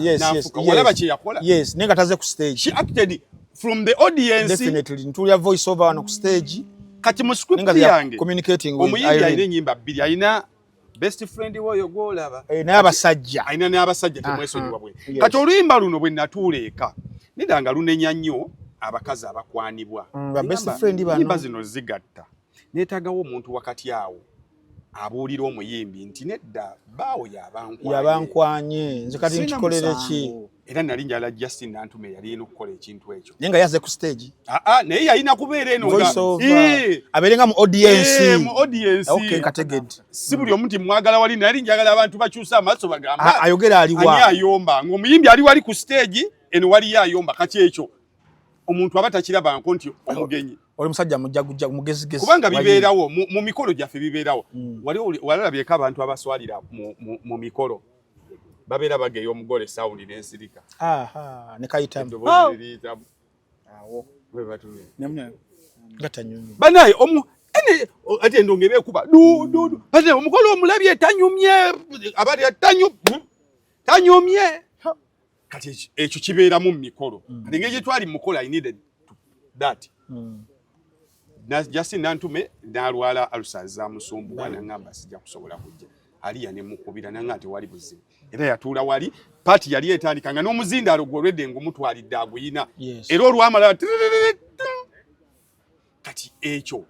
Walaba kye yakola. Yes, naye nga taze ku stage. She acted from the audience. Definitely. Ntuulira voice over wano ku stage. Kati mu script yange communicating with Irene. Omuyimbi alina ennyimba bbiri, alina best friend woyo gw'olaba. Naye abasajja. Alina n'abasajja temwesonyiwa bwe. Kati oluyimba luno bwe natuula eka, nedda nga lunenya nnyo abakazi abakwanibwa. Ba best friend bano. Ennyimba zino zigatta. Neetaagawo omuntu wakati awo abuulira omuyimbi nti nedda bbaawo yabankwanye. Nze kati nkikolere ki? Era nali njala Justin Nantume yali alina okukola ekintu ekyo. Naye nga yazze ku stage. Naye yalina kubeera eno nga abeere nga mu audience. Mu audience. Okay, kategedde. Si buli omu nti mwagala wali, nali njagala abantu bakyuse amaaso bagamba. Ayogera aliwa. Ani ayomba? Ng'omuyimbi ali wali ku stage, eno waliyo ayomba. Kati ekyo omuntu aba takirabanko nti omugenyi. Oli musajja mujagujja mugezigezi. Kubanga bibeerawo mu mikolo gyaffe bibeerawo. Wali walalabyeko abantu abaswalira mu mikolo. Babeera bageya omugole sound n'ensirika. Ne kayitamu. Awo bwe batumye. Nga tanyumye. Banaye ene ate endongo eba ekuba du du du. Banaye omugole omulabye tanyumye abali tanyumye. Kati ekyo kibeera mu mikolo. Kati engeri gye twali mu mukolo I needed that. Justin Nantume n'alwala ulcers zamusumbuwa n'angamba sijja kusobola kujja. Aliya ne mukubira n'angamba tewali buzibu. Era yatuula wali party yali etandika nga n'omuzindaalo gw'olwedde ng'omutwalidde aguyina. Era olwamala kati ekyo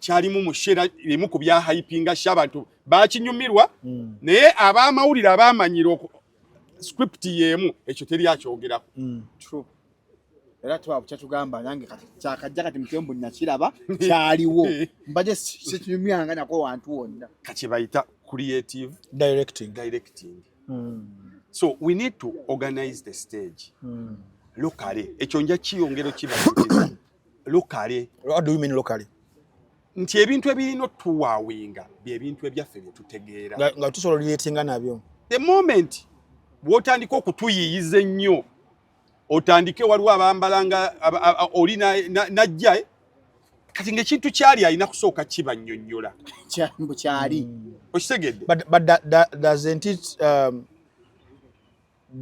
kyalimu mu shera emu ku bya hypinga sha abantu bakinyumirwa naye abamawulire abamanyira script yemu ekyo teri akyogerako. True. Era kyatugamba nange kati kyakajja kati mukembu nakiraba kyaliwo mbadde sikinyumyanga nako wantu wonna. Kati bayita creative directing. So we need to organize the stage. Locally ekyo nja kiyongero kiba locally. What do you mean locally? Nti ebintu ebirina otuwaawinga bye bintu ebyaffe bye tutegeera. Nga tusobola relatinga nabyo. The moment bw'otandika okutuyiiyiza ennyo otandike waliwo abambala nga oli najja kati ng'ekintu kyali alina kusooka kibannyonnyola. Kyali. Okitegedde? But doesn't it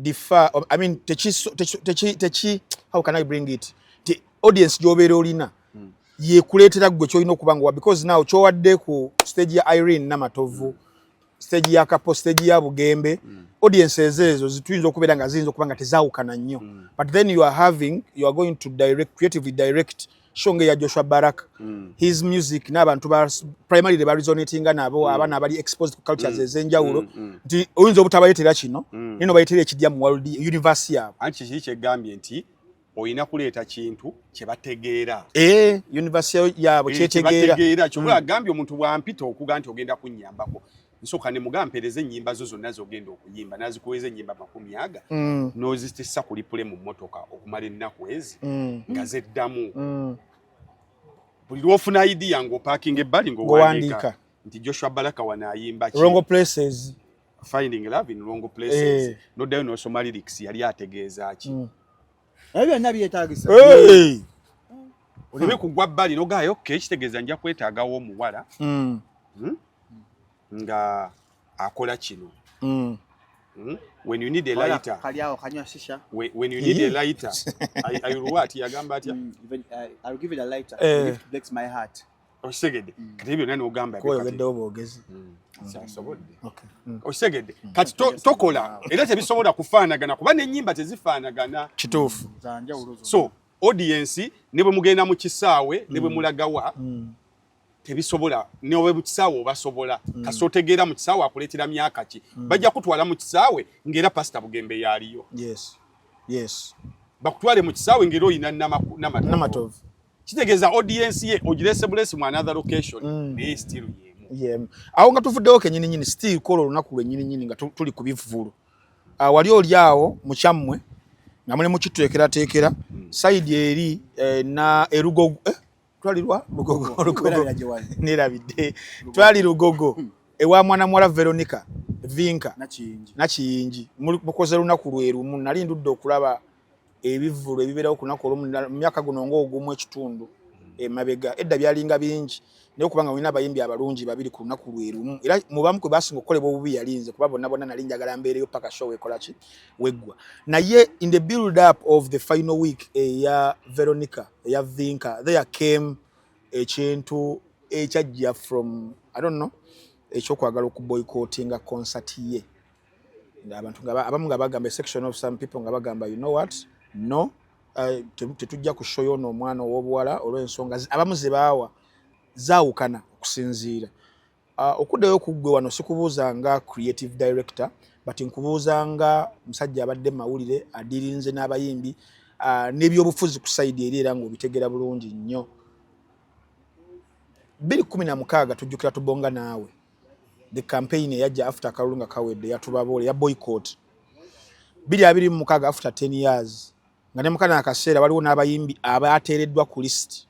differ? I mean, techi how can I bring it? The audience gy'obeera olina yekuleetera ggwe ky'olina okuba nga because now ky'owadde ku stage ya Irene Namatovu, stage ya Kapo, stage ya Bugembe, audiences ezo zituyinza okubeera nga ziyinza okuba nga tezaawukana nnyo. But then you are going to direct, creatively direct show nga ya Joshua Baraka. His music n'abantu ba primarily ba resonatinga nabo abaana abali exposed to cultures ez'enjawulo nti oyinza obutabayetera kino naye n'obayetera ekidya mu world universe yaabwe. Anti kiki kyegambye nti oyina kuleeta kintu kye bategeera. Universe yaabwe kyetegeera. Kyebategeera. Ky'oba agambye omuntu bw'ampita okuga nti ogenda kunnyambako. Nsooka ne mugampeereza ennyimba zo zonna z'ogenda okuyimba n'azikuweeza ennyimba 20 n'ozitissa ku lipule mu mmotoka okumala ennaku ezi nga zeddamu. Buli lw'ofuna idea ng'opaakinga ebbali ng'owandiika nti Joshua Baraka wano ayimba ki? Wrong places. Finding love in wrong places. N'oddayo n'osoma lyrics yali ategeeza ki? Ebyo byonna byetaagisa. Oleme kugwa bbali n'ogamba okay kitegeeza nja kwetaagawo omuwala nga akola kino. When you need a lighter, when you need a lighter, I will what yagamba atya? I will give it a lighter. If it breaks my heart. Okitegedde. Kati ebyo byonna n'ogamba Kuba oyogeddewo bwogezi. Kyasobodde. Okitegedde? Kati tokola era tebisobola kufaanagana kuba n'ennyimba tezifaanagana. Kituufu. So audience ne bwe mugenda mu kisaawe ne bwe mulagawa, tebisobola. Ne bwe mu kisaawe obasobola, kasita otegeera mu kisaawe akuleetera myaka ki. Bajja kutwala mu kisaawe ng'era Pasita Bugembe yaaliyo. Bakutwale mu kisaawe ng'era oyina Namatovu. Namatovu. Kitegeeza audience ye ogirese bulesi mu another location, naye still yemu. Yemu. Awo nga tuvuddewo kenyini nyini, still kola olunaku lwennyini nyini nga tuli ku bivvulu. Wali oli awo mu kyammwe nga muli mukituteekerateekera side eri na erugogo, twalirwa Lugogo, Lugogo. Werabira gye wali. Nerabidde. Twali Lugogo ewa mwana muwala Veronica Vinka. Nakiyingi. Nakiyingi. Mukoze lunaku lwe lumu. Nali ndudde okulaba ebivvulu ebibeerawo ku lunaku olumu mu myaka guno ng'ogumu ekitundu emabega. Edda byalinga bingi, naye okubanga mulina abayimbi abalungi babiri ku lunaku lwe lumu, era mu bamu kwe basinga okukolebwa obubi yalinze, kuba bonna bonna nali njagala mbeereyo paka show ekola ki weggwa. Naye in the build up of the final week eya Veronica, eya Vinka, there came ekintu ekyajja from, I don't know, ekyokwagala okuboycottinga concert ye. Abantu nga abamu nga bagamba, a section of some people nga bagamba, "You know what, no, tetujja ku show y'ono omwana ow'obuwala," olw'ensonga abamu ze baawa zaawukana okusinziira. Okuddayo ku ggwe wano, sikubuuza nga creative director, but nkubuuza nga musajja abadde mu mawulire, adirinze n'abayimbi, n'ebyobufuzi ku side eri, era ng'obitegeera bulungi nnyo. 2016 tujjukira tubonga naawe the campaign eyajja after akalulu nga kawedde yatubaboole ya boycott. 2026, after 10 years, nga ne mukana akaseera waliwo n'abayimbi abateereddwa ku list.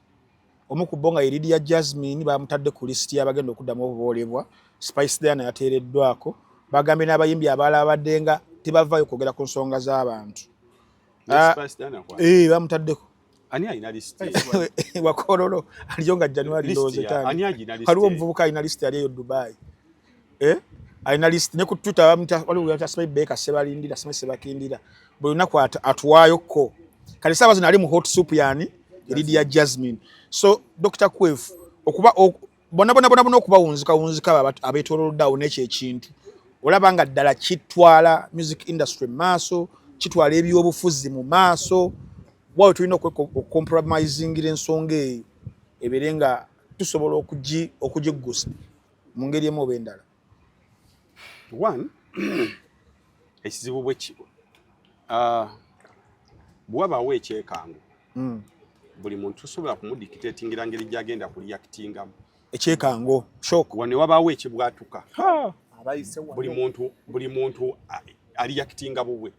Omu ku bo nga ye Lydia Jasmine, bamutadde ku list y'abagenda okuddamu obuboolebwa. Spice Diana yateereddwako. Bagambye n'abayimbi abalala babadde nga tebavaayo kwogera ku nsonga z'abantu. Ah, Spice Diana kwa bamutaddeko. Ani alina list? Wakololo aliyo nga January. List Ndowooza etaano. Ani agina list Waliwo eyo? omuvubuka alina list, yali eyo Dubai, alina list ne ku Twitter bamuta, waliwo yata simanyi Baker Sebalindira, simanyi Sebakindira, buli lunaku atuwaayo ko. Kale saawa zino ali mu hot soup yani Lydia Jasmine. So Dr. Kwef, okuba bonna bonna bonna bonna okubawunzika wunzika abo abeetoolodde awo n'ekyo ekintu, olaba nga ddala kitwala music industry mu maaso, kitwala ebyobufuzi mu maaso? Waawe tulina okucompromisingira ensonga eyo ebeere nga tusobola okugiggusa mu ngeri emu oba endala. One, ekizibu bwe kibo, bwe wabaawo ekyekango, buli muntu tosobola kumudictatingira ngeri gyagenda kureactingamu. Ekyekango, shock. Wano ne wabaawo ekibwatuka, Abayise wano. Buli muntu areactinga bubwe.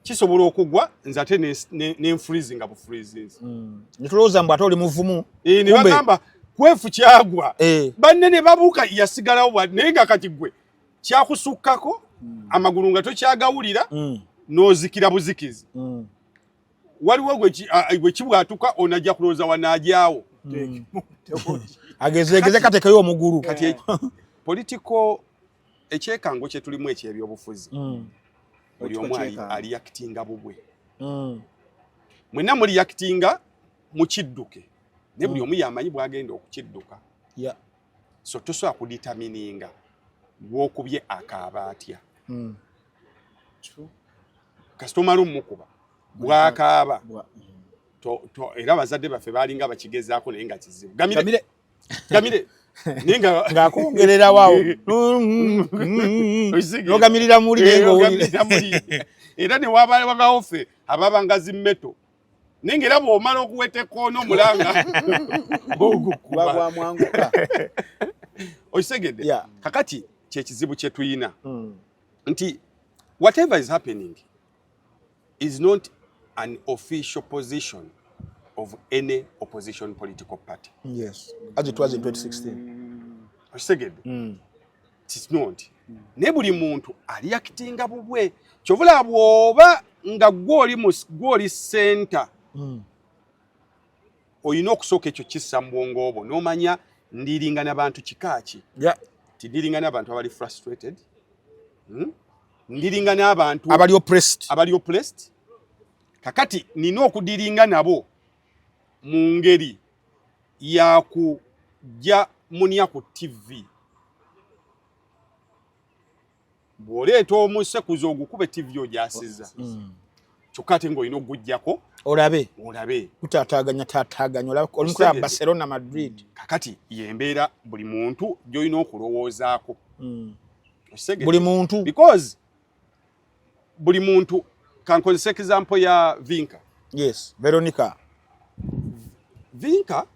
Kisobola okugwa nze ate nenfreezinga bufreezinzi. Netulowooza mbu ate oli muvumu. Ne Kumbe- bagamba Kwefu kyagwa, banne ne babuuka, yasigalawo naye nga kati gwe kyakusukkako amagulu nga tokyagawulira, n'ozikira buzikizi. Waliwo gwe kibwatuka onajja kulowooza wanaajaawo. Agezegeze katekeyo omugulu. Kati political ekyekango kye tulimu ekyebyobufuzi, buli omu Kyekango. areactinga bubwe. Mwenna mureactinga mukidduke, naye buli omu yamanyi bwagenda okukidduka. So tosobola kudetermininga gwokubye akaaba atya. Kasita omala omukuba bwakaaba, era abazadde baffe baalinga bakigezaako naye nga kizibu. Gamire. Gamire. Gamire, naye nga ng'akwongererawawo Okitegedde? nogamirira muli naye ng'owulira. Ogamirira muli. Era ne wabagawo ffe ababanga zimmeto, naye nga era bw'omala okuweta ekkoona omulanga ogukuba. Bagwamwanguka. Okitegedde? Kakati kyekizibu kye tuyina nti whatever is happening is not an official position of any opposition political party. Yes, as it was in 2016. Okitegedde? It's not, naye buli muntu areactinga bubwe. Kyovula bw'oba nga gw'oli center, olina okusooka ekyo kissa mu bwongo obwo n'omanya ndiringa n'abantu kika ki. Ti ndiringa n'abantu abali frustrated, Ndiringa n'abantu abali oppressed. Abali oppressed. Kakati nina okudiringa nabo mu ngeri ya kujja munya ku TV. Bw'oleeta omusekuzo ogukube TV ogyasiza. Kyokka ate ng'olina oguggyako olabe olabe gutaataaganya taataaganya olabe oli Barcelona Madrid. Kakati y'embeera buli muntu gy'olina okulowoozaako. Buli muntu because buli muntu kankozesa example ya Vinka. Yes, Veronica. Vinka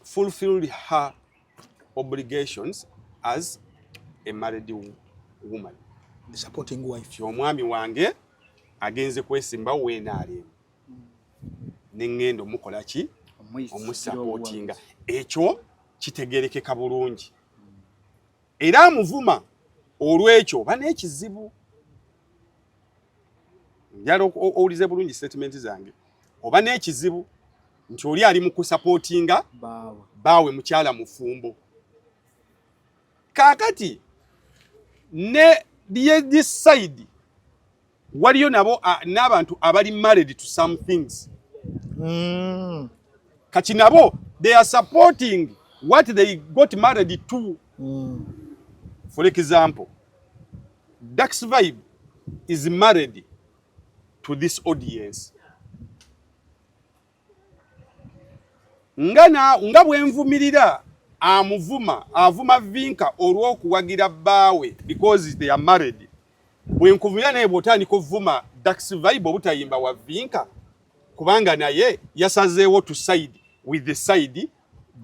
fulfilled her obligations as a married woman. Supporting wife. Omwami wange agenze kwesimbawo w'NRM. Ne ŋŋenda omukola ki? Omusupportinga. Ekyo kitegerekeka bulungi. Era amuvuma olw'ekyo oba n'ekizibu. Njala owulize bulungi statement zange. Oba n'ekizibu nti oli ali mu kusupportinga baawe mukyala mufumbo. Kaakati ne this side waliyo nabo n'abantu abali married to some things. Kati nabo they are supporting what they got married to. For example, Dax Vibe is married to this audience. Nga bwenvumirira amuvuma avuma Vinka olw'okuwagira bbaawe because they are married. Bwenkuvumirira naye bw'otandika ovuma Dax Vibe obutayimba wa Vinka kubanga naye yasazeewo to side with the side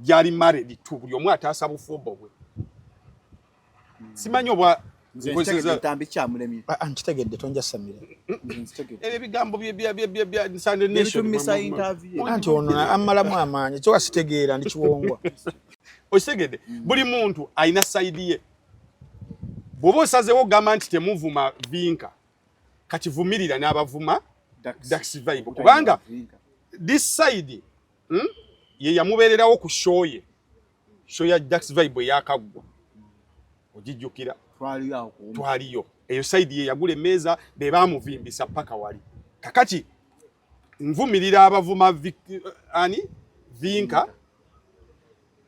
gyali married to, buli omu ataasa bufumbo bwe. Simanyi obwa nkitegedde tonjasamira. Ebyo ebigambo bya Sunday Nation. Anti ono amalamu amaanyi kyo wasitegeera ndi kiwongwa. Okitegedde buli muntu alina side ye. Bw'oba osazeewo ogamba nti temuvuma Vinka, kati vumirira n'abavuma Dax Vibe kubanga this side ye yamubeererawo ku show ye. Show ya Dax Vibe eyakaggwa. Ogijjukira. Twaliyo. Eyo side ye yagula emmeeza be baamuvimbisa paka wali. Kakati nvumirira abavuma ani Vinka.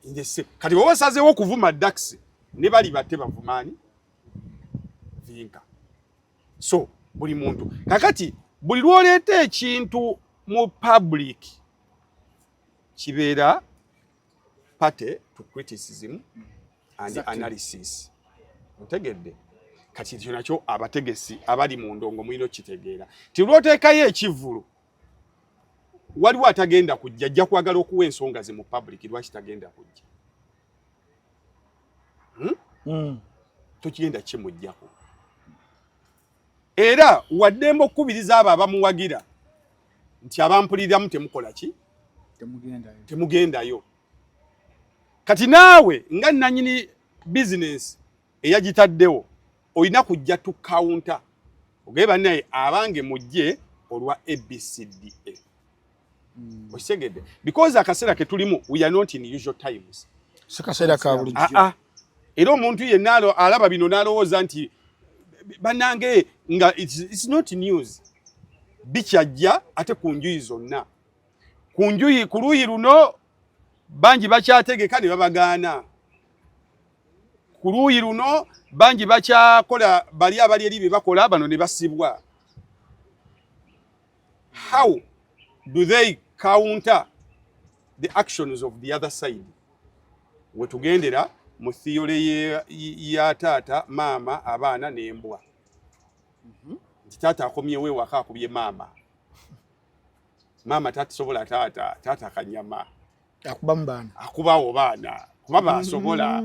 Ndese kati bw'oba osazeewo okuvuma Dax ne bali batte bavuma ani Vinka. So buli muntu kakati buli lw'oleeta ekintu mu public kibeera party to criticism and analysis. Otegedde? Kati ekyo nakyo abategesi abali mu ndongo mulina okukitegeera nti lw'oteekayo ekivvulu waliwo atagenda kujja, ajja kwagala okuwa ensonga ze mu public lwaki tagenda kujja. Tokigenda kimuggyako. Era waddembe okukubiriza abo abamuwagira nti abampuliriramu temukola ki? Temugendayo. Kati naawe nga nannyini bizinensi eyagitaddewo olina kujja to counter ogaye bannaye abange mujje olwa ABCDA. Okitegedde? Because akaseera ke tulimu we are not in usual times. Si kaseera ka bulijjo. Era omuntu yenna alaba bino n'alowooza nti bannange nga it's not news. Bikyajja ate ku njuyi zonna. Ku njuyi ku luuyi luno bangi bakyategeka ne babagaana. Ku luuyi luno bangi bakyakola bali abali eri bye bakola bano ne basibwa. How do they counter the actions of the other side? Wetugendera mu theory ya taata, maama, abaana n'embwa. Nti taata akomyewo ewaka akubye maama. Maama tatasobola taata, taata kanyama. Akuba mu baana. Akubawo baana, kuba basobola.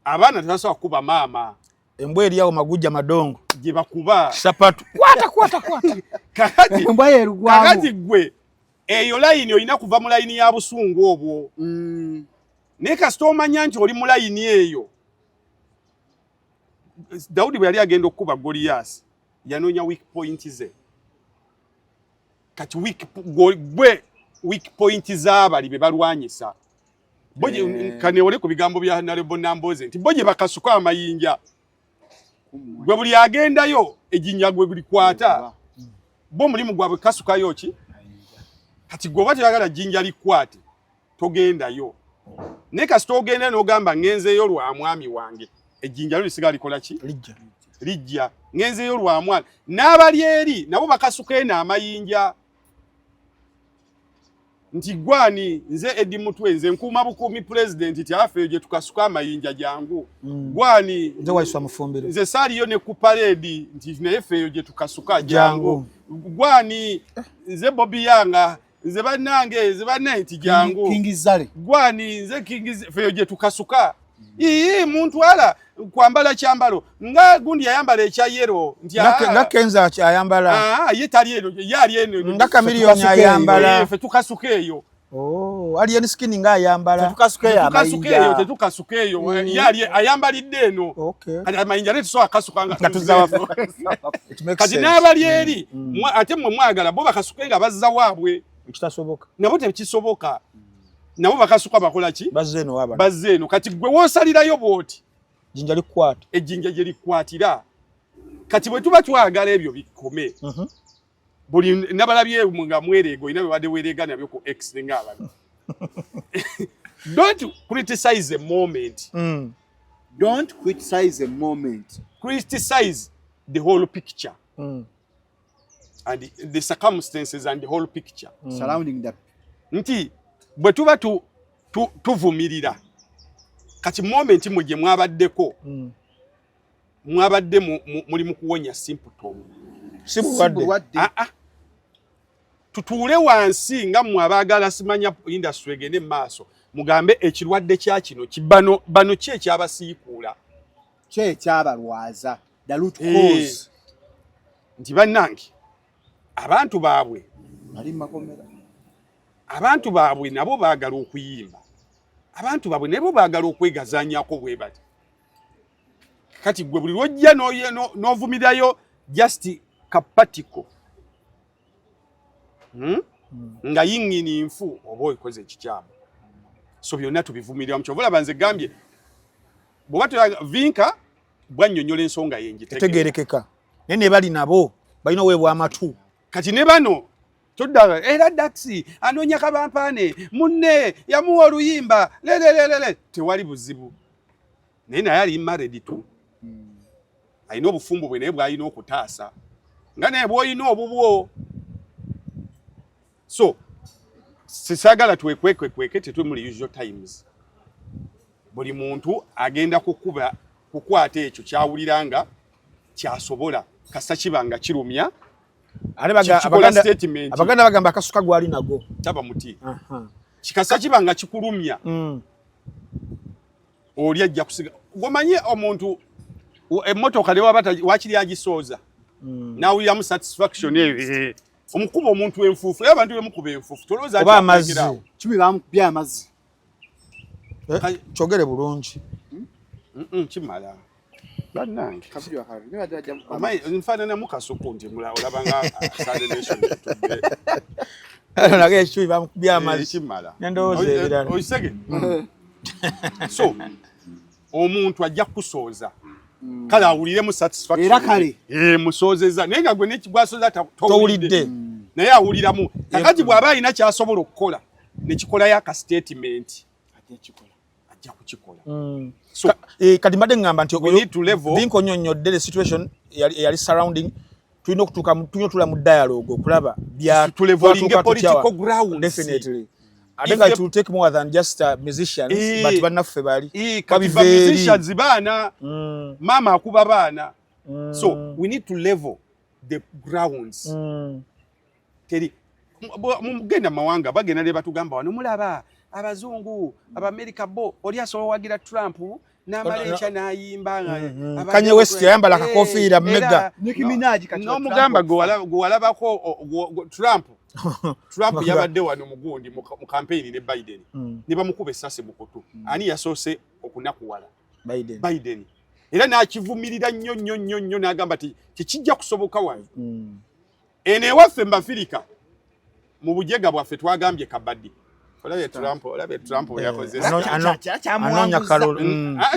Abaana tebasobola kukuba maama. Embwa eri awo magujja madongo. Gye bakuba. Sapatu. Kwata, kwata, kwata. Kakati, embwa yerugwamu. Kakati gwe, eyo layini olina kuva mu layini ya busungu obwo. Naye kasita omanya nti oli mu layini eyo. Dawudi bwe yali agenda okukuba Goliyaasi, yanoonya weak point ze. Kati gwe weak point z'abali be balwanyisa. Kaneewole ku bigambo bya Honorable Namboze nti bo gye bakasuka amayinja. Gwe buli agendayo ejjinja gwe bulikwata. Bo omulimu gwabwe kasukayo ki? Kati gwe oba toyagala jjinja likwate, togendayo. Naye kasita ogenda n'ogamba ngenzeeyo lwa mwami wange. Ejjinja lyo lisigala likola ki? Lijja. Ngenzeyo lwa mwana. N'abali eri nabo bakasuka eno amayinja. Nti gwani nze Eddie Mutwe nze nkuuma bukuumi pulezidenti ti afe gye tukasuka amayinja jangu. Gwani nze Waiswa Mufumbiro nze saaliyo ne ku parade nti naye ffe eyo gye tukasuka jangu. Gwani nze Bobi Yanga nze bannange nze bannange nti jangu. King Zale gwani nze King ffe eyo gye tukasuka. Ii muntu ala kwambala kyambalo nga gundi yayambala ekya yero nti nga Kenza ayambala ye tali eno ye ali eno nga Chameleone ayambala ffe tukasuka eyo. Oh, Alien Skin nga ayambala tetukasuka eyo amayinja tetukasuka eyo ye ali ayambalidde eno. Okay. Kati amayinja ne tusobola kasuka nga tuzawa. Kati n'abali eri ate mmwe mwagala bo bakasuke nga bazza waabwe. Ekitasoboka. Nabo tekisoboka. Nabo bakasuka bakola ki? Bazze eno wabano. Bazze eno. Kati gwe w'osalirayo bw'oti. Jinja likwata. Ejjinja gye likwatira. Kati bwe tuba twagala ebyo bikome. Buli nabalabye nga mwereego olina bye badde weereega nabyo ku X ne ng'abantu. Don't criticize a moment. Don't criticize a moment. Criticize the whole picture. And the circumstances and the whole picture. Surrounding the nti bwe tuba tuvumirira kati moment mwe gye mwabaddeko mwabadde muli mu kuwonya symptom. Si bulwadde. Tutuule wansi nga mmwe abaagala simanya industry egende mu maaso mugambe ekirwadde kya kino bano ki ekyabasiikuula ki ekyabalwaza the root cause. Nti bannange abantu baabwe bali makomera, abantu baabwe nabo baagala okuyimba, abantu baabwe nabo baagala okwegazanyako bwe bati. Kati gwe buli lw'ojja n'ovumirayo just kapatiko nga yingini nfu oba okoze ekikyamu. So byonna tubivumirira mu kyova olaba nze gambye bw'oba Vinka bwannyonnyola ensonga ye ngitegeerekeka naye ne bali nabo balina oweebwa amatu. Kati ne bano todda era Daxi anoonya kabampaane munne yamuwa oluyimba lelelelele tewali buzibu naye naye ali married to alina obufumbo bwe naye bw'alina okutaasa nga naye bw'olina obubwo. So sisaagala twekwekekweke tetwe muli usual times. Buli muntu agenda kukuba kukwata ekyo kyawulira nga kyasobola kasa kiba nga kirumya. Abaganda bagamba akasuka gwali nago taba muti kikasa kiba nga kikulumya oli ajja kusiga. Gomanye omuntu emmotoka ne waba wakiri agisooza n'awuliramu satisfaction eyo omukuba omuntu enfuufu era abantu bemukuba enfuufu tolowooza oba amazzi kimi bamukubye amazzi kyogere bulungi kimala bannange nfaananamu kasuku nti olaba nga naga ekibi bamukubye amazzi kimala nendowooza ebirala okisege. So omuntu ajja kukusooza kale awuliremu satisfaction era kale musoozeza naye nga gwe nekigwasoza towulidde naye awuliramu. Kakati bw'aba alina ky'asobola okukola ne kikolayo aka statement ajja kukikola. So kati mbadde ngamba nti Vinka onnyonnyodde the situation eyali surrounding tulina okutuuka tulina otula mu dialogue okulaba bya tulevelinge political grounds definitely. I think it will take more than just musicians but bannaffe bali kati ba musicians baana mama akuba baana. So we need to level the grounds. Teri mugenda mawanga bagenda ne batugamba wano mulaba abazungu Abamerika bo oli asobola wagira Trump n'amala enkya n'ayimba Kanye West yayambala akakofiira mega Nicki Minaj kati n'omugamba gwe walabako Trump Trump yabadde wano mugundi mu campaign ne Biden ne bamukuba essasi mu kutu. Ani yasoose okunakuwala? Biden. Era n'akivumirira nnyo nnyo nnyo nnyo n'agamba nti tekijja kusoboka wano. Eno ewaffe mu Afirika mu bujega bwaffe twagambye kabaddi. Olabye Trump, olabye Trump yakoze. Anoonya kalulu.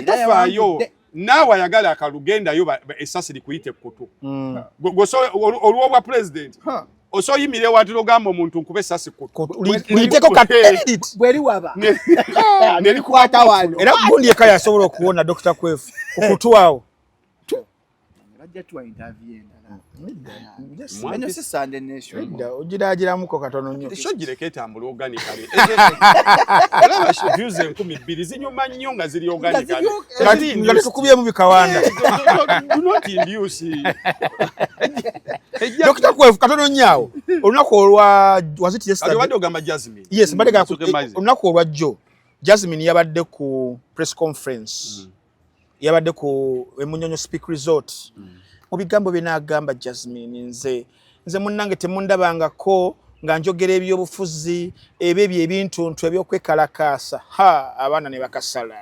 Tofaayo. Naawe ayagala akalulu gendayo essasi likuyite kutu. Olw'obwa president. Osoyimire wati ogamba omuntu nkube esasi liyiteko ka edit bweriwaba nerikwata wano. Era gundi eka yasobola okuwona Dr. Kwefu kukutwawo. Bajja tuwa interview endala. Eno si Sunday Nation. Ogiragiramuko katono nnyo. Ekyo gireke etambula organically. Olaba views 2000 zinyuma nnyo nga ziri organically. Nga tukubyemu bikawanda. Do not induce. Dr. Kwefu katono nnyo awo. Olunaku olwa was it yesterday? Obadde ogamba Jasmine. Yes, mbadde olunaku olwa jjo. Jasmine yabadde ku press conference. Yabadde ku Emunyonyo Speak Resort. Mu bigambo bye n'agamba Jasmine, nze munnange temundabangako nga njogera ebyobufuzi, ebyo ebintuntu ebyokwekalakaasa. Ha, abaana ne bakasala.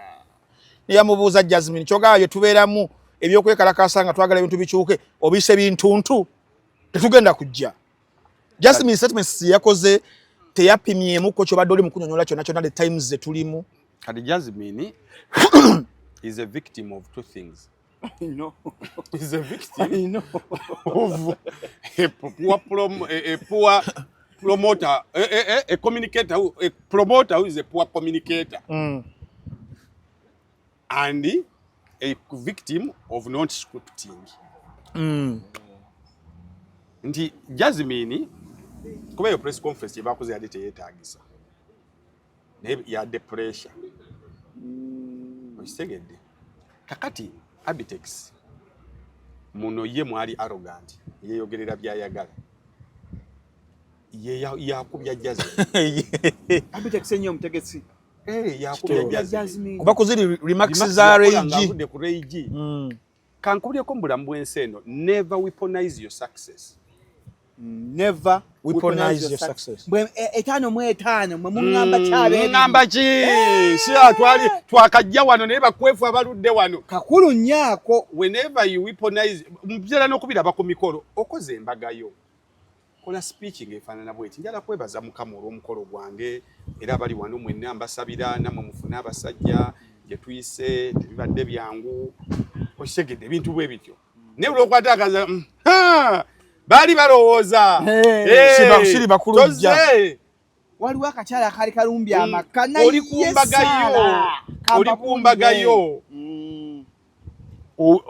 Ne yamubuuza Jasmine, kyogamba bye tubeeramu ebyokwekalakaasa nga twagala ebintu bikyuke, obiyise bintuntu, tetugenda kujja. Jasmine statements yakoze teyapimyemuko kyobadde oli mu kunyonyola kyonna kyonna the times ze tulimu. Kati Jasmine is a victim of two things. No. He's a victim of a poor promoter, a communicator, a promoter who is a poor communicator. And a victim of not scripting. Nti Jasmine, kuba eyo press conference yebakoze yadde teyeetaagisa. Naye yadde pressure. Okitegedde. Kakati Abitex muno ye mwali arrogant, yeyogerera byayagala. Ye yakubya Jasmine. Abitex ennyo omutegesi. Yakubya Jasmine. Kuba kuziri remarks za Ray G. Ku Ray G. Kankubulyeko mu bulamu bw'ensi eno, never weaponize your success. Never weaponize your success. Bwe 55 mwe mungamba kyabe. Mungamba ki? Si atwali twakajja wano naye bakwefu abaludde wano. Kakulu nyaako. Whenever you weaponize, mbyera n'okubiraba ku mikolo, okoze embaga yo. Kola speech ng'efaanana bw'eti. Njala kwebaza Mukama olw'omukolo gwange, era abali wano mwenna mbasabira nammwe mufune abasajja gye tuyise, tebibadde byangu. Okitegedde ebintu bwe bityo. Naye olw'okwata akaza, baali balowooza. Siri bakulujja. Waliwo akakyala akaali kalumbye amaka. Oli ku mbaga yo. Oli ku mbaga yo.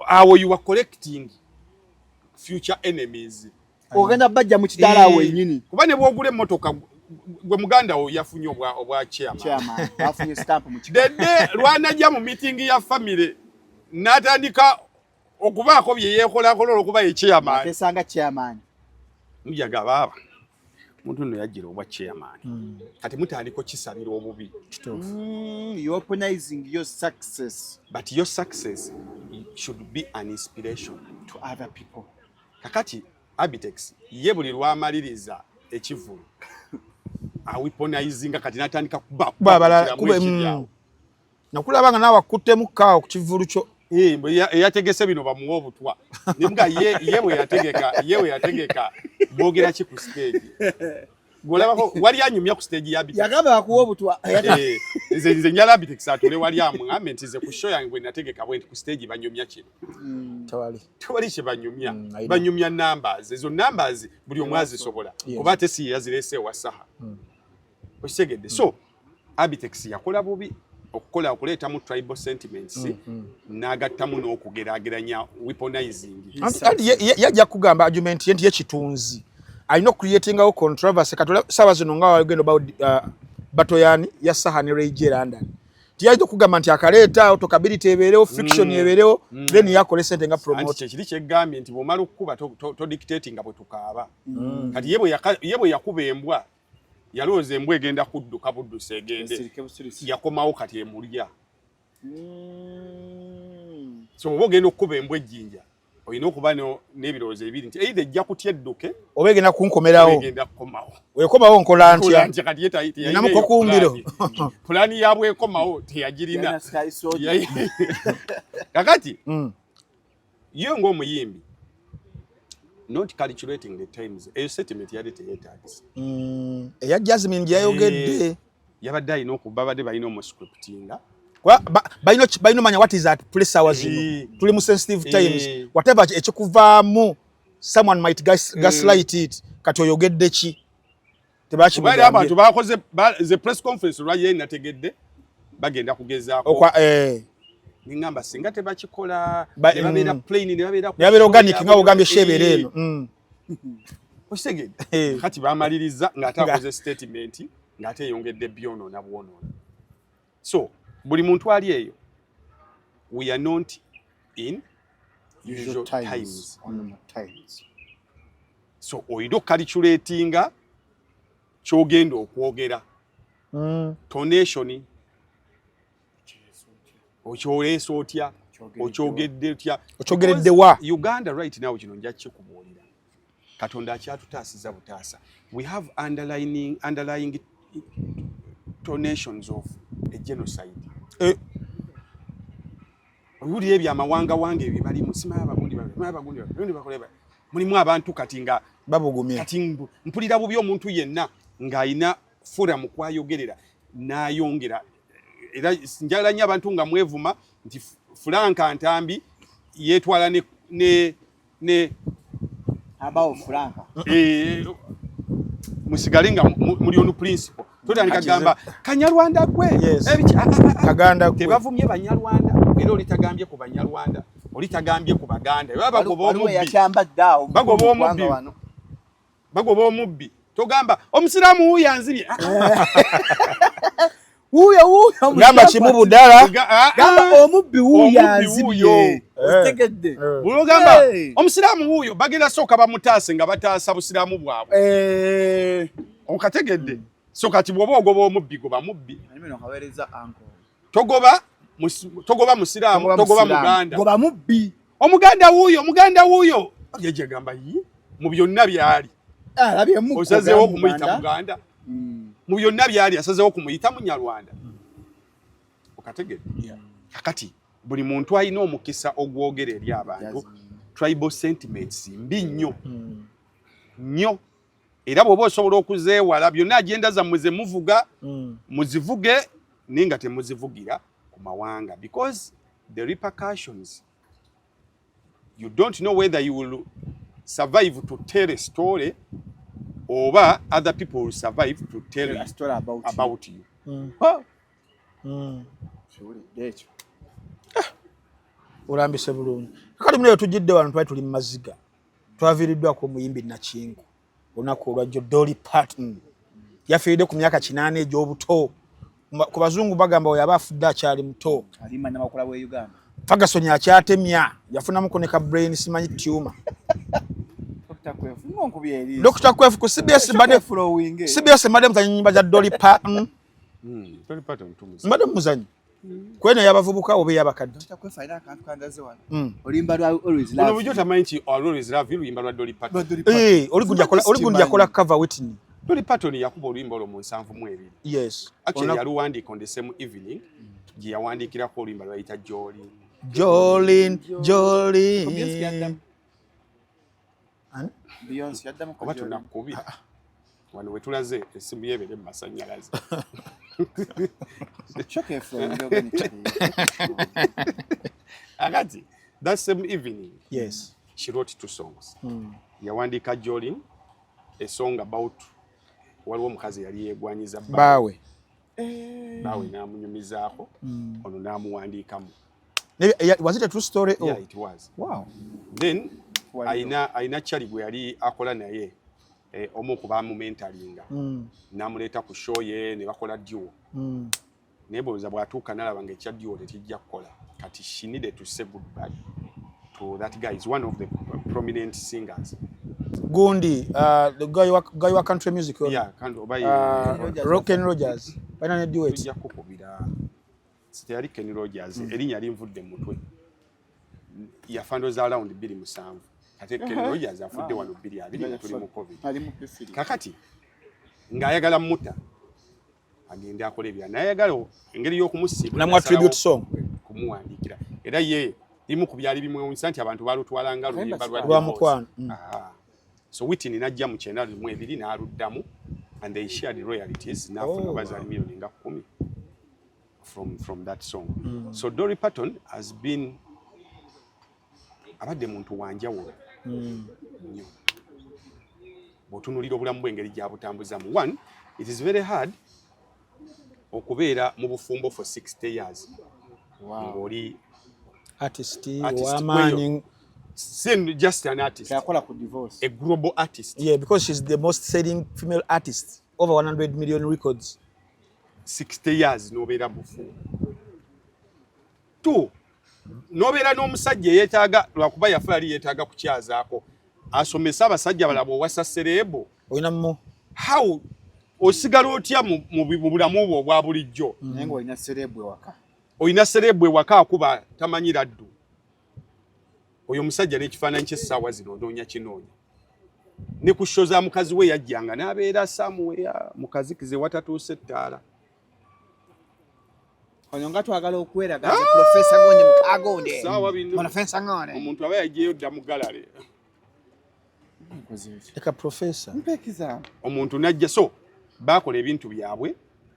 Awo you are collecting future enemies. Ogenda bajja mu kidaala wennyini. Kuba ne bw'ogula emmotoka gwe muganda wo yafunye obwa chairman. Chairman, bafunye stamp mu kika. Dede lwanajja mu meeting ya family n'atandika okubaako bye yeekolakola olw'okuba ye chairman. Atesanga chairman. Mujaga baaba. Omuntu nno yajjira obwa chairman. Kati mutandika okisabira obubi. You weaponizing your success. But your success should be an inspiration to other people. Kakati Abitex ye buli lwamaliriza ekivvulu aweaponizinga kati n'atandika kuba Nakulaba nga naawe akuttemu kaawo ku kivvulu kyo. Eyategese bino bamuwa obutwa. Naye ye bwe yategeka, ye bwe yategeka boogera ki ku stage? Gw'olabako wali anyumya ku stage ya Abitex. Yagamba bakuwa obutwa. Nze njala Abitex atule wali amuŋŋambe nti nze ku show yange bwe nategeka bwe nti ku stage banyumya kino. Tewali. Tewali kye banyumya. Banyumya numbers. Ezo numbers buli omu azisobola. Kuba ate si ye yazireese ewa Saha. Okitegedde. So Abitex yakola bubi okukola okuleetamu tribal sentiments n'agattamu n'okugeraageranya weaponizing. Anti yajja kugamba argument ye nti ye kitunzi. Alina okucreatingawo controversy. Kati saawa zino nga wagenda oba battle yani ya Saha ne Ray G London. Tiyajja okugamba nti akaleeta talkability ebeerewo, friction ebeerewo, then yakole sente nga promoter. Anti kyekiri kyeggambye nti bw'omala okukuba to dictating nga bwe tukaaba. Kati ye bwe yakuba embwa yalowooza embwa egenda kudduka buddusi egende. Yakomawo kati emulya. So bw'oba ogenda okukuba embwa ejjinja olina okuba n'ebirowoozo ebiri nti either ejja kutya edduke oba egenda kunkomerawo. Egenda kukomawo. Wekomawo nkola ntya? Kati ye teyalina Ninamuko kumbiro. Pulaani ya bwekomawo teyagirina. Kakati ye ng'omuyimbi not calculating the times, eyo statement yali teyeetaagisa. Eya Jasmine gye yayogedde. Yabadde alina okuba babadde balina omuscriptinga. Balina omanya what is at place hours zino. Tuli mu sensitive times. Whatever ekikuvaamu, someone might gaslight it. Kati oyogedde ki? Tebakimugambye. Abantu bakoze ze press conference lwa ye nategedde bagenda kugezaako. Okwa eh ningamba singa tebakikola ne babeera plain ne babeera ne babeera organic nga ogambye shebere eno. Okitegedde. Kati bamaliriza ng'ate akoze statement ng'ate eyongedde byonoona bwonoona. So buli muntu ali eyo, we are not in usual times. Times. So olina okucalculatinga kyogenda okwogera. Tonation okyoleesa otya, okyogedde otya, Okyogeredde wa? Uganda right now, kino nja kikubuulira, Katonda akyatutaasiza butaasa. We have underlying tonations of a genocide. Owulira ebyo amawanga wanga ebyo balimu, simanyi abagundi, simanyi abagundi, abagundi bakole mulimu abantu kati nga babugumye. Kati mpulira bubi omuntu yenna ng'alina forum kwayogerera n'ayongera. Era njagala nnyo abantu nga mwevuma nti Frank Ntambi yeetwala ne abawo Frank. Eh, musigale nga muli on principle. Totandika gamba Kanyarwanda gwe. Ebiki? Ah, ah, ah, Kaganda gwe. Tebavumye Banyarwanda, era oli tagambye ku Banyarwanda, oli tagambye ku Baganda. Baba bagoba Waliwo omubbi, yakyambadde awo Bagoba mu ggwanga omubbi. wano. Bagoba omubbi, togamba omusiraamu wuuyo anzibye. Wuuyo wuuyo. Gamba kimu budala. Gamba omubbi wuuyo Omubbi anzibye. wuuyo. Otegedde? Bulogamba Hey. omusiraamu wuuyo, bagenda sooka bamutaase nga bataasa busiraamu bwabwe. Okategedde? So kati bw'oba ogoba omubbi, goba mubbi. Alime no kaweereza uncle. Togoba musiraamu, togoba Musiraamu. Muganda. Goba mubbi. Omuganda wuuyo, omuganda wuuyo, yajagamba yi mu byonna byali Alabyemu. Osazeewo okumuyita Muganda mu byonna byali, asazeewo okumuyita Munyarwanda. Okategedde? Kakati buli muntu alina omukisa ogwogera eri abantu, tribal sentiments mbi nnyo nnyo, era bw'oba osobola okuzeewala, byonna agenda zammwe ze muvuga, muzivuge, naye nga temuzivugira ku mawanga, because the repercussions, you don't know whether you will survive to tell a story oba other people will survive to tell A story about you. About you. Kiwulidde ekyo? Olambise bulungi. Kakati munayo tujjidde wano, twali tuli mu maziga, twaviiriddwako omuyimbi Nakingu olunaku olwajjo, Dolly Parton. Yafiiridde ku myaka 80 egy'obuto. Ku bazungu bagamba oyo aba afudde akyali muto. Alima namakula bwe Uganda. Ferguson akyatemya, yafunamuko ne ka brain simanyi tumor. Dr. Kwefu ngonkubye eriiso. Dr. Kwefu ku CBS mbadde Flowing. CBS mbadde muzanyi nyimba za Dolly Parton. Dolly Parton tumuzi. Mbadde muzanyi kweno ey'abavubuka oba ey'abakadde. Dr. Kwefu alina akantu kandaze wano. Oluyimba lwa Always Buno Love. bulijjo tamanyi nti Always Love You luyimba lwa Dolly Lwa Parton. Dolly Parton. Eh, oli gundi yakola, oli gundi yakola cover Whitney. Dolly Parton yakuba oluyimba olwo mu 72. Actually, yaluwandiika on the same evening gye yawandiikirako oluyimba lwayita Jolene. Jolene, Beyonce Jolene. yaddamu. Ani? Beyonce yaddamu ku Oba Jolene. tunakubi wano wetulaze essimu yebeere mu masannyalaze. Shock flowing organically. Akati that same evening she wrote two songs. Yawandiika Jolene, a song about waliwo omukazi yali yeegwanyiza Baawe. Baawe n'amunyumizaako, ono n'amuwandiikamu. Was it a true story? Yeah, it was. Then ayina Charlie gwe yali akola naye, omu ku bamumentoringa, n'amuleeta ku show ye ne bakola duo. Naye bw'oza bw'atuuka n'alaba nga ekya duo tekijja kukola. Kati she needed to say goodbye to that guy, is one of the prominent singers. Gundi, the guy wa country music. Yeah, kandi oba Rock and Rogers. Balina ne duet. Tujja kukubira. Teyali Kenny Rogers, erinnya linvudde mu mutwe. Yafa ndowooza round 2007, ate Kenny Rogers afudde wano 2020 nga tuli mu COVID. Ali mu P3. Kakati ng'ayagala mutta agende akole ebya, naye ayagala engeri y'okumusiibula, Namuwa tribute song. kumuwandiikira. Era ye limu ku byali bimwewunyisa nti abantu balutwala nga luyimba lwa Lwa divorce. mukwano. Aha. So Whitney n'ajja mu 92 n'aluddamu and they shared royalties, n'afuna bazaali miliyoni nga 10 from that song. So Dolly Parton has been, abadde muntu wanjawulo nnyo. Bw'otunuulira obulamu bw'engeri gy'abutambuzamu, one, it is very hard okubeera mu bufumbo for 60 years ng'oli artist Artist, ow'amaanyi. Si just an artist, Yakola ku divorce. A global artist. Yeah, because she's the most selling female artist, over 100 million records. 60 years n'obeera bufumbo, two, n'obeera n'omusajja eyeetaaga, lwakuba yafa, yali yeetaaga kukyazaako asomese abasajja balaba owasa celeb. Olina mu How osigala otya mu bulamu bwo obwa bulijjo? Naye ng'olina celeb ewaka. Olina celeb ewaka akuba tamanyi laddu. Oyo omusajja n'ekifaananyi ky'essaawa zino onoonya kinoonya ne ku show za mukazi we yajjanga n'abeera somewhere mu kazikiza ewatatuuse ettaala. Ono nga twagala okweraga nze Professor Gonde mukagonde. Saawa bino Professor Gonde. Omuntu aba yaggyeyo dda mu gallery. Leka professor. Mpekiza. Omuntu najja, so bakola ebintu byabwe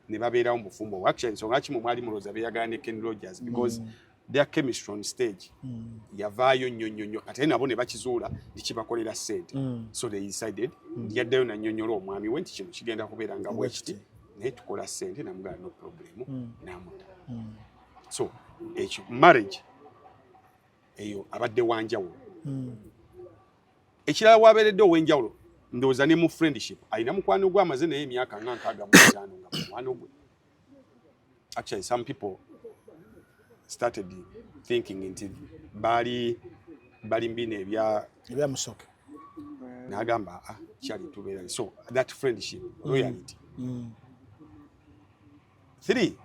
ne babeerawo mu bufumbo. Actually, ensonga kimu mwali mulowooza beeyagala ne Ken Rogers because their chemistry on stage yavaayo nnyo nnyo nnyo, ate nabo ne bakizuula nti kibakolera ssente. So they decided, yaddayo nannyonnyola omwami we nti kino kigenda kubeera nga bwe kiti, naye tukola ssente. Namugala no problem, n'amuta. So ekyo marriage eyo abadde wanjawulo. Ekirala wabeeredde ow'enjawulo, ndowooza ne mu friendship alina mukwano gwe amaze naye emyaka nga 65 nga mukwano gwe. Actually, some people started thinking nti baali bali mbina ebya Ebyamusoke. N'agamba, "Ah, kyali tubeera." So that friendship, loyalty. Three,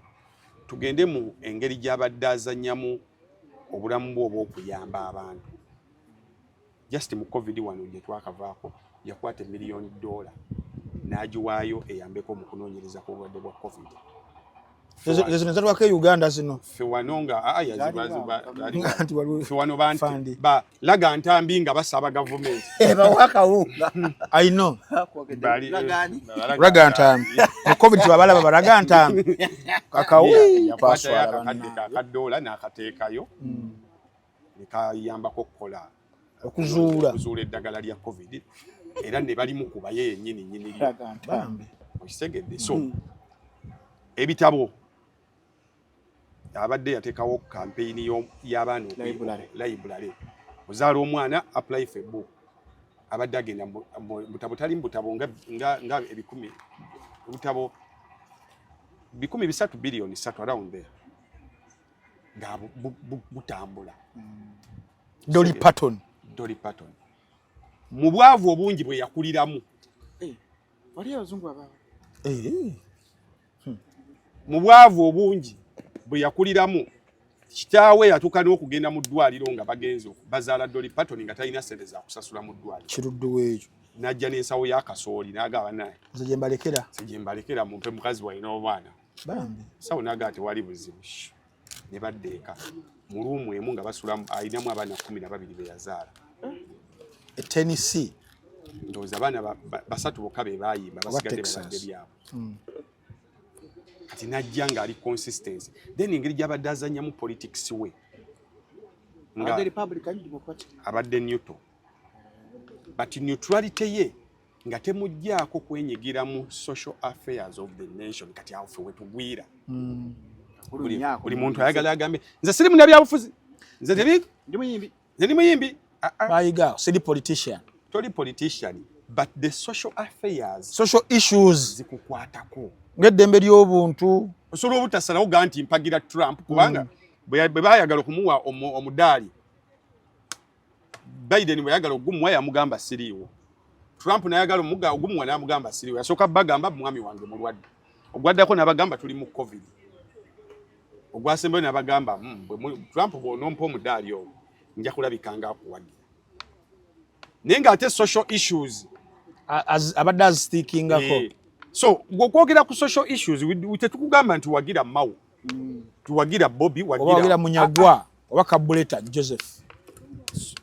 tugende mu engeri gy'abadde azannyamu obulamu bwe obw'okuyamba abantu. Just mu COVID wano gye twakavaako, yakwata emiliyoni dola n'agiwaayo eyambeko mu kunoonyereza ku bulwadde bwa COVID. Ezo zino zatwako e Uganda zino. Ffe wano nga Nti waliwo ffe wano banti fund. Ba laga ntambi nga basaba gavumenti. Bawakawunga. I know. Lagani. Raga ntambi mu COVID tebabalaba baraga ntambi kakawi. Yakwatayo Twaswala akakadde bannange. Kakadoola n'akateekayo ne kayambako okukola Okuzuula. Okuzuula eddagala lya COVID, era ne balimukuba ye yennyini nnyini lyo. Bambi. Okitegedde? So ebitabo abadde yateekawo kampeyini y'abaana Library. Library, ozaala omwana, apply for a book. Abadde agenda mu butabo tali mu butabo nga ebikumi, obutabo 300 biliyoni 3 around there nga butambula. Dolly Parton. Dolly Parton mu bwavu obungi bwe yakuliramu. Wali abazungu abaaba. Eh, Mu bwavu obungi bwe yakuliramu, kitaawe yatuuka n'okugenda mu ddwaliro nga bagenze bazaala Dolly Parton nga talina ssente za kusasula mu ddwaliro. Kiruddu weekyo. N'ajja n'ensawo y'akasooli n'agaba naye. Nze gye mbalekera. Nze gye mbalekera, mumpe mukazi walina omwana. Bambi. Sawo n'agaba tewali buzibu. Shh. Ne badda eka mu room emu nga basulamu, alinamu abaana 12 be yazaala. E Tennessee. Ndowooza abaana basatu bokka be baayimba, basigadde Texas. babadde byabwe. Kati najja ng'ali consistency, then engeri gy'abadde azannyamu politics we nga Abadde Republican, Democratic? Abadde neutral, but neutrality ye nga temugjaako kwenyigira mu social affairs of the nation. Kati awo ffe wetugwira. Buli muntu ayagala agambe nze siri munnabyabufuzi, nze tebi Ndi muyimbi. Nze ndi muyimbi. Ah, ah. Bayiga siri politician. Toli politician, but the social affairs Social issues zikukwatako. Ng'eddembe ly'obuntu. Osobola obutasalawo gaa nti mpagira Trump, kubanga bwe baayagala okumuwa omudaali, Biden bwe yagala ogumuwa yamugamba siriiwo. Trump nayagala ogumuwa n'amugamba siriiwo. Yasooka bagamba mwami wange mulwadde, ogwaddako n'abagamba tuli mu COVID, ogwasembayo n'abagamba, Trump bw'onompa omudaali ogwo nja kulabika nga akuwagira." Naye ng'ate social issues abadde azitiikingako. Eh, so gweokwogera ku social issues, tetukugamba nti wagira Mao, tuwagira Bobi. Oba wagira Munyagwa oba Kabuleta Joseph.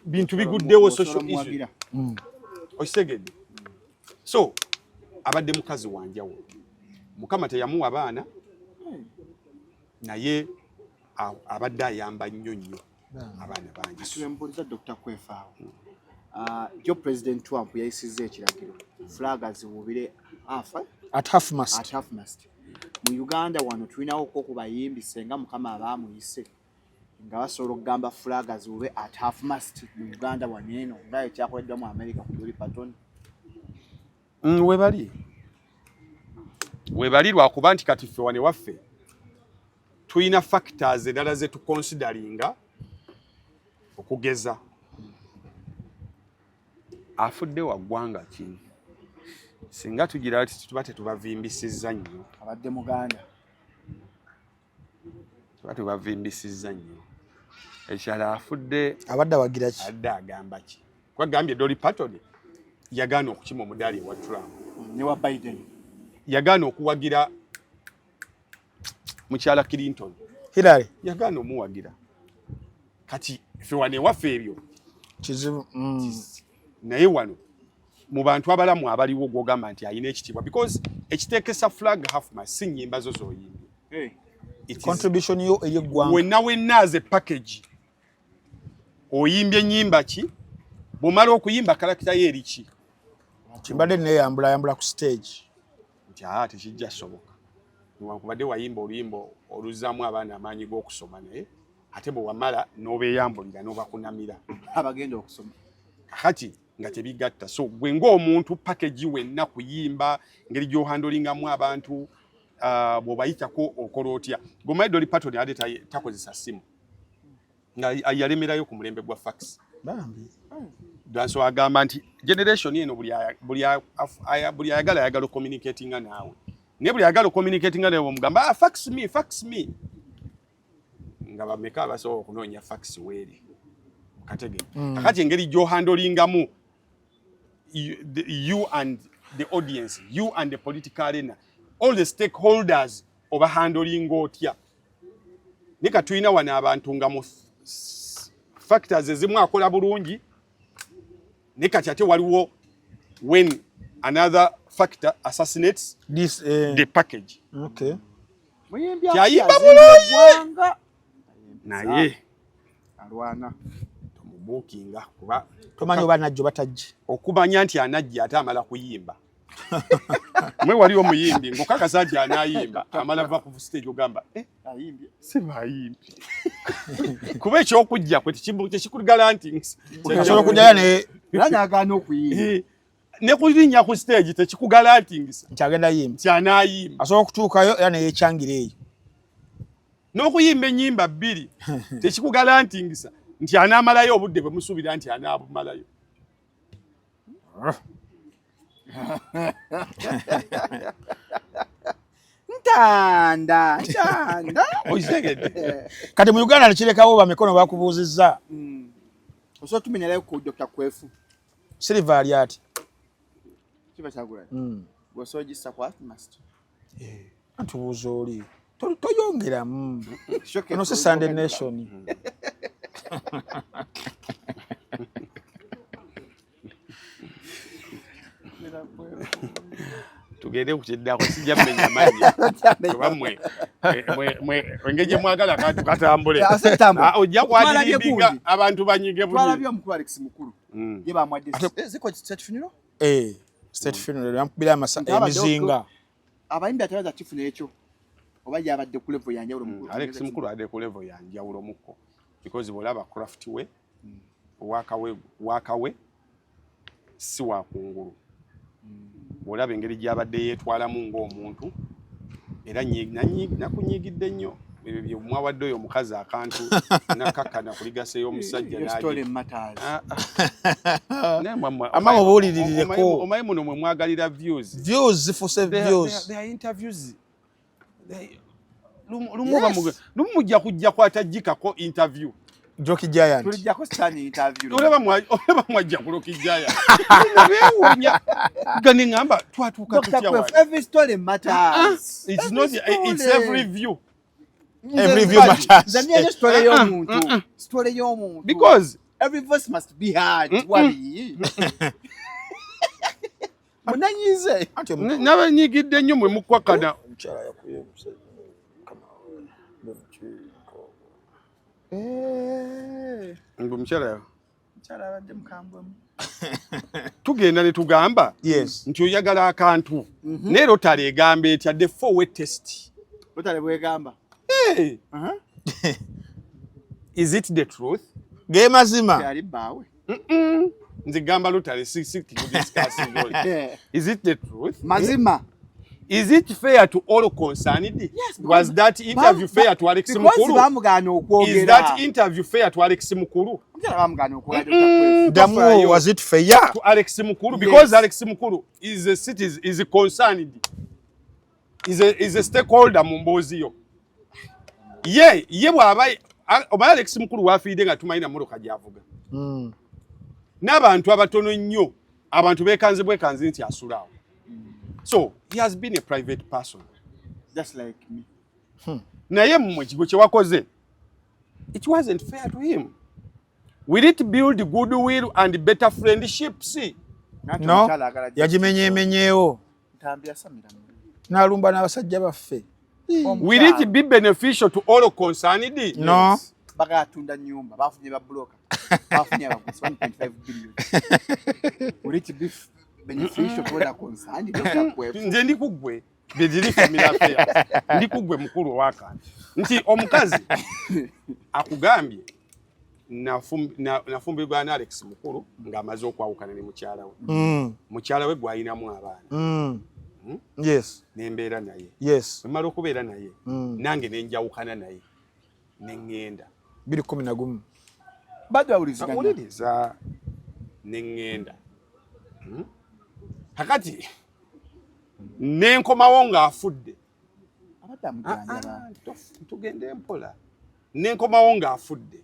Bintu biguddewo, social issues. Muwagira. Okitegedde? So abadde mukazi wanjawulo. Mukama teyamuwa baana, naye abadde ayamba nnyo nnyo abaana bangi. Tulembuliza Dr. Kwefaawo. Jo President Trump yayisizza ekiragiro flag ziwubire afa at half mast. At half mast. Mu Uganda wano tulinawo ko ku bayimbi senga Mukama abaamuyise nga basobola okugamba flag ziwube at half mast mu Uganda wano eno nga ekyakoleddwa mu America ku Dolly Parton. Webali lwakuba nti kati ffe wano waffe tulina factors endala ze tuconsideringa, okugeza afudde wa ggwanga ki, singa tugira ti tuba tetubavimbisizza nnyo. Abadde Muganda. Tuba tubavimbisizza nnyo. Ekirala, afudde Abadde awagira ki? Adde agamba ki? Kwagambye Dolly Parton yagaana okukima omudaali ewa Trump. Ne wa Biden. Yagaana okuwagira mukyala Clinton. Hillary. Yagaana omuwagira. Kati ffe wano ewaffe ebyo kizibu. Naye wano mu bantu abalamu abaliwo gwogamba nti alina ekitiibwa, because ekiteekesa flag half mast si nnyimba zo z'oyimbye. It is Contribution yo ey'eggwanga. Wenna wenna as a package, oyimbye ennyimba ki, bw'omala okuyimba character yo eri ki? Kimbadde neeyambulayambula ku stage. Nti aa, tekijja soboka, newankubadde wayimba oluyimba oluzzaamu abaana amaanyi g'okusoma, naye ate bwe wamala n'obeeyambulira n'obakunamira. Abagenda okusoma. Kakati nga tebigatta. So gwe ng'omuntu, package wenna, kuyimba, ngeri gy'ohandlingamu abantu, bw'obayitako okola otya. Gomanyi Dolly Parton ate takozesa ssimu, nga yalemerayo ku mulembe gwa fax. Bambi. Danso agamba nti generation eno buli ayagala ayagala ocommunicatinga naawe, naye buli ayagala ocommunicatinga nawe omugamba, "Ah, fax me, fax me." Nga bameka abasobola okunoonya fax weeri katege? Kakati engeri gy'ohandlingamu you and the audience, you and the political arena, all the stakeholders, oba handlinga otya? Naye katulina wano abantu nga mu factors ezimu akola bulungi, naye kati ate waliwo when another factor assassinates this the package. Muyimbi. Kyayimba Azinga eggwanga. Naye Alwana. Tomubuukinga kuba Tomanyi oba najjo batajje. Okumanya nti anajja ate amala kuyimba. Mwe wali omuyimbi ng'okakasa nti anaayimba, amala va ku stage ogamba, "Eh, Ayimbye. Si bayimbi," kuba ekyokujja kwe tekikugalanti. Osobola okujjayo naye Era n'agaana okuyimba. Eh, ne kulinnya ku stage tekikugalantingisa nti agenda yimba. Nti anaayimba. Asobola okutuukayo era neyekyangira eyo. N'okuyimba ennyimba bbiri tekikugalantingisa nti anaamalayo obudde bwe musuubira nti anaabumalayo. Ntanda ntanda. Okitegedde? Kati mu Uganda nekirekawo bamikono bakubuuzizza. Osobola tumenyerayo ku Dr. Kwefu. Silver ali ati. Kiba Kyagulanyi. Gwosobola ogissa ku half mast? Antubuuza oli toyongeramu. Eno si Sunday Nation. Tugende ku kiddako, sijja mmenya mannya kuba mwe engeri gye mwagala akantu katambule. Ase tambula. Ah, ojja Twalabye kwadirimbiga gundi. abantu banyige Twalabye bunyi. omukulu Alex Mukulu. Ye bamwadde ziko state funeral. Eh, state funeral yamukubira Nti abadde emizinga. Abayimbi atabaza kifuna ekyo oba yabadde ku level yanjawulo mukulu. Alex Mukulu adde ku level ya njawulo mukko, because bw'olaba craft we, wakawe si wa kungulu. Bw'olaba engeri gy'abadde yeetwalamu ng'omuntu, era nakunyigidde nnyo ebyo bye mwawadde oyo omukazi akantu nakakkana kuligasa ey'omusajja. Your story matters. Ah, ah. Naye Ama mubuuliririreko. Omanyi muno mwe mwagalira views. Views zifuse views. There are interviews. Lumu mujja kujja kwatajjikako interview. Rocky Giant. Tulijjako Stan interview. Olaba mwajja ku Rocky Giant, beewuunya nga neŋŋamba twatuuka Dr. tutya Kwefu, wano? every story matters. It's not, it's every view. Every view matters. Nze niyo story y'omuntu. Story y'omuntu. Because every voice must be heard. Wabi. Munanyize. Anti N'abanyigidde nnyo mwe mukwakana. Omukyala yakubye omusajja. Mukama we. Eh. Mbu omukyala Tugenda ne tugamba nti oyagala akantu, naye lotale egamba etya? The four way test. Lotale bwegamba. Hey. Is it the truth? Ge mazima. Yali bbaawe. Nze gamba lotale si si discussing. Is it the truth? Mazima. Is it fair to all concerned? Yes, Was that interview fair to Alex because Mukulu? Bamugaana okwogera. Is that interview fair to Alex Mukulu? Omukyala bamugaana okwogera, Dr. Kwefu. Damu, was it fair to Alex Mukulu? Because Alex Mukulu is a citizen, is concerned, is a stakeholder mu mboozi yo. Ye ye bw'aba omanyi Alex Mukulu wafiiridde nga tumanyi na mmotoka gy'avuga. N'abantu abatono nnyo, abantu beekanze bwekanze nti asula awo. So he has been a private person. Just like me. Naye mmwe kigo kye wakoze, it wasn't fair to him. Will it build goodwill and better friendships? Nanti No. omukyala agala Yagimenyeemenyeewo. Ntambi yasamira mu. N'alumba n'abasajja baffe. Will it be beneficial to all concerned? No. Bagala tunda nyumba, bafunye ba broker, bafunye abaguzi 1.5 billion. Will it be beneficial to all concerned, Dr. Kwefu? Nze ndi kuggwe beziri family affairs, ndi kuggwe mukulu ow'akantu nti omukazi akugambye nafumbirwa ne Alex Mukulu ng'amaze okwawukana ne mukyala we, mukyala we gw'alinamu abaana, nembeera naye. Bwe okubeera naye, nange nenjawukana naye neŋŋenda. 2011. Badde bawuliziganya. Wuliriza, neŋŋenda. Kakati nenkomawo ng'afudde. Abadde amujanjaba. Ah, ah, tugende mpola. Nenkomawo ng'afudde.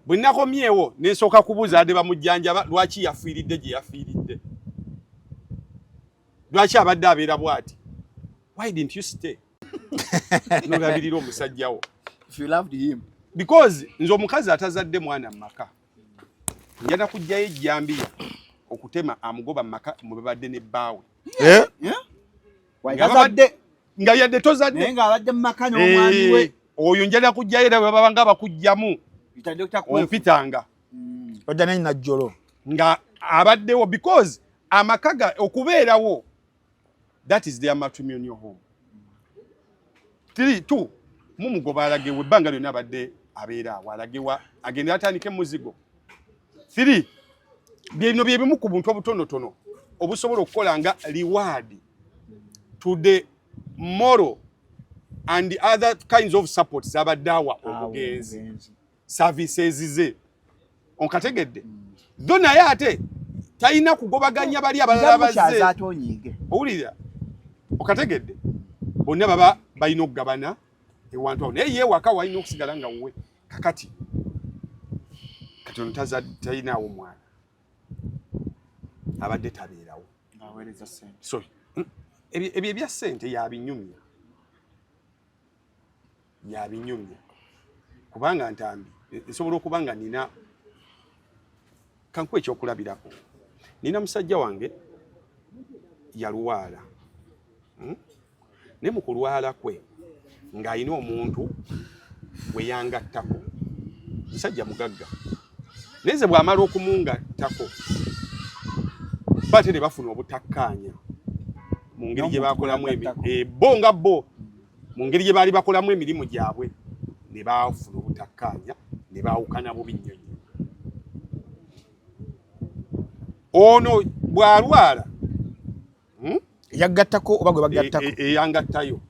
Bwe nakomyewo nensooka kubuuza adde bamujjanjaba lwaki yafiiridde gye yafiiridde, lwaki abadde abeera bw'ati. Why didn't you stay nolabirira omusajja wo? If you loved him. Because nze omukazi atazadde mwana mu maka njana kugjayo ejjambiya okutema amugoba mu maka mwe babadde ne bbaawe. Eh? Yeah? Nga Tazadde. Nga yadde tozadde. Naye ng'abadde mu maka n'omwami we. Eh, oyo njala kugjayo era bwe baba nga bakugjamu Yita Dr. Kwefu. ompitanga. Ojja naye najjolo. Nga abaddewo because amaka ga okubeerawo, that is their matrimonial home. Three, two, mumugoba alagewa ebbanga lyonna abadde abeera awo, alagewa agende atandike muzigo. Three, byebino byebimu ku buntu obutonotono obusobola okukola nga reward to the moral and other kinds of support zabadde awa omugenzi, services ze, onkategedde do. Naye ate talina kugobaganya bali abalala bazze. Mukyaza ate onyiige. Owulira, okategedde, bonna baba balina okugabana ewantu awo, naye ye waka walina okusigala nga wuwe. Kakati kati ono talinaawo mwana, abadde tabeerawo. Ng'aweereza ssente. So ebyo ebya ssente yabinyumya, yabinyumya kubanga Ntambi nsobola okuba nga nina, kankuwa ekyokulabirako, nina musajja wange yalwala, Naye mu kulwala kwe ng'alina omuntu gwe yangattako, musajja mugagga, naye nze bw'amala okumungattako bate ne bafuna obutakkaanya mu ngeri gye bakolamu bo nga bo, mu ngeri gye baali bakolamu emirimu gyabwe, ne bafuna obutakkaanya ne baawukana bubi nnyo nnyo. Ono bw'alwala, Yaggattako oba gwe bagattako? Eyangattayo,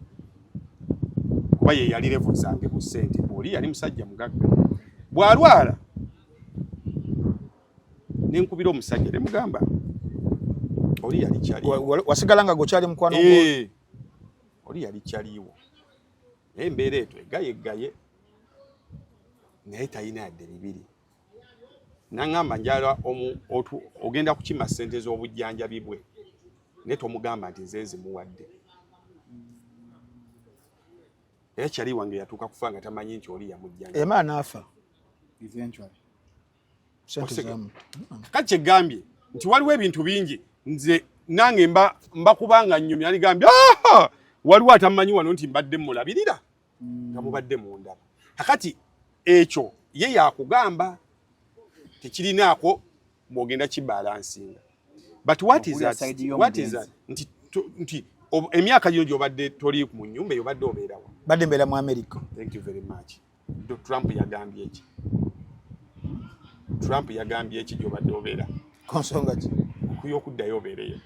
kuba ye yali level zange mu ssente, oli yali musajja mugagga. Bw'alwala nenkubira omusajja ne mugamba oli yali kyaliwo. Wasigala nga gokyali mukwano gwo? Eh, oli yali kyaliwo, naye embeera eto egaye naye talina yadde bibiri. Naŋŋamba njala ogenda kukima ssente z'obujjanjabi bwe, naye tomugamba nti nze nzimuwadde. Era kyali wange yatuuka kufa nga tamanyi nti oli yamujjanja. Yamala n'afa. Eventually. Sente zamu. Kati kyegambye nti waliwo ebintu bingi nze nange mba mbakubanga nnyumya aligambye, "Ah, waliwo atamanyi wano nti mbadde mulabirira nga mubadde mundaba." Kakati ekyo Ye yakugamba tekirinaako bw'ogenda kibalansinga, but what is that, what is that? Nti emyaka gino gy'obadde toli mu nnyumba eyo, obadde obeerawa? Badde mbeera mu America. Thank you very much. Trump yagambye eki? Trump yagambye eki gy'obadde obeera? Ku nsonga ki? Okuyokuddayo obeereyo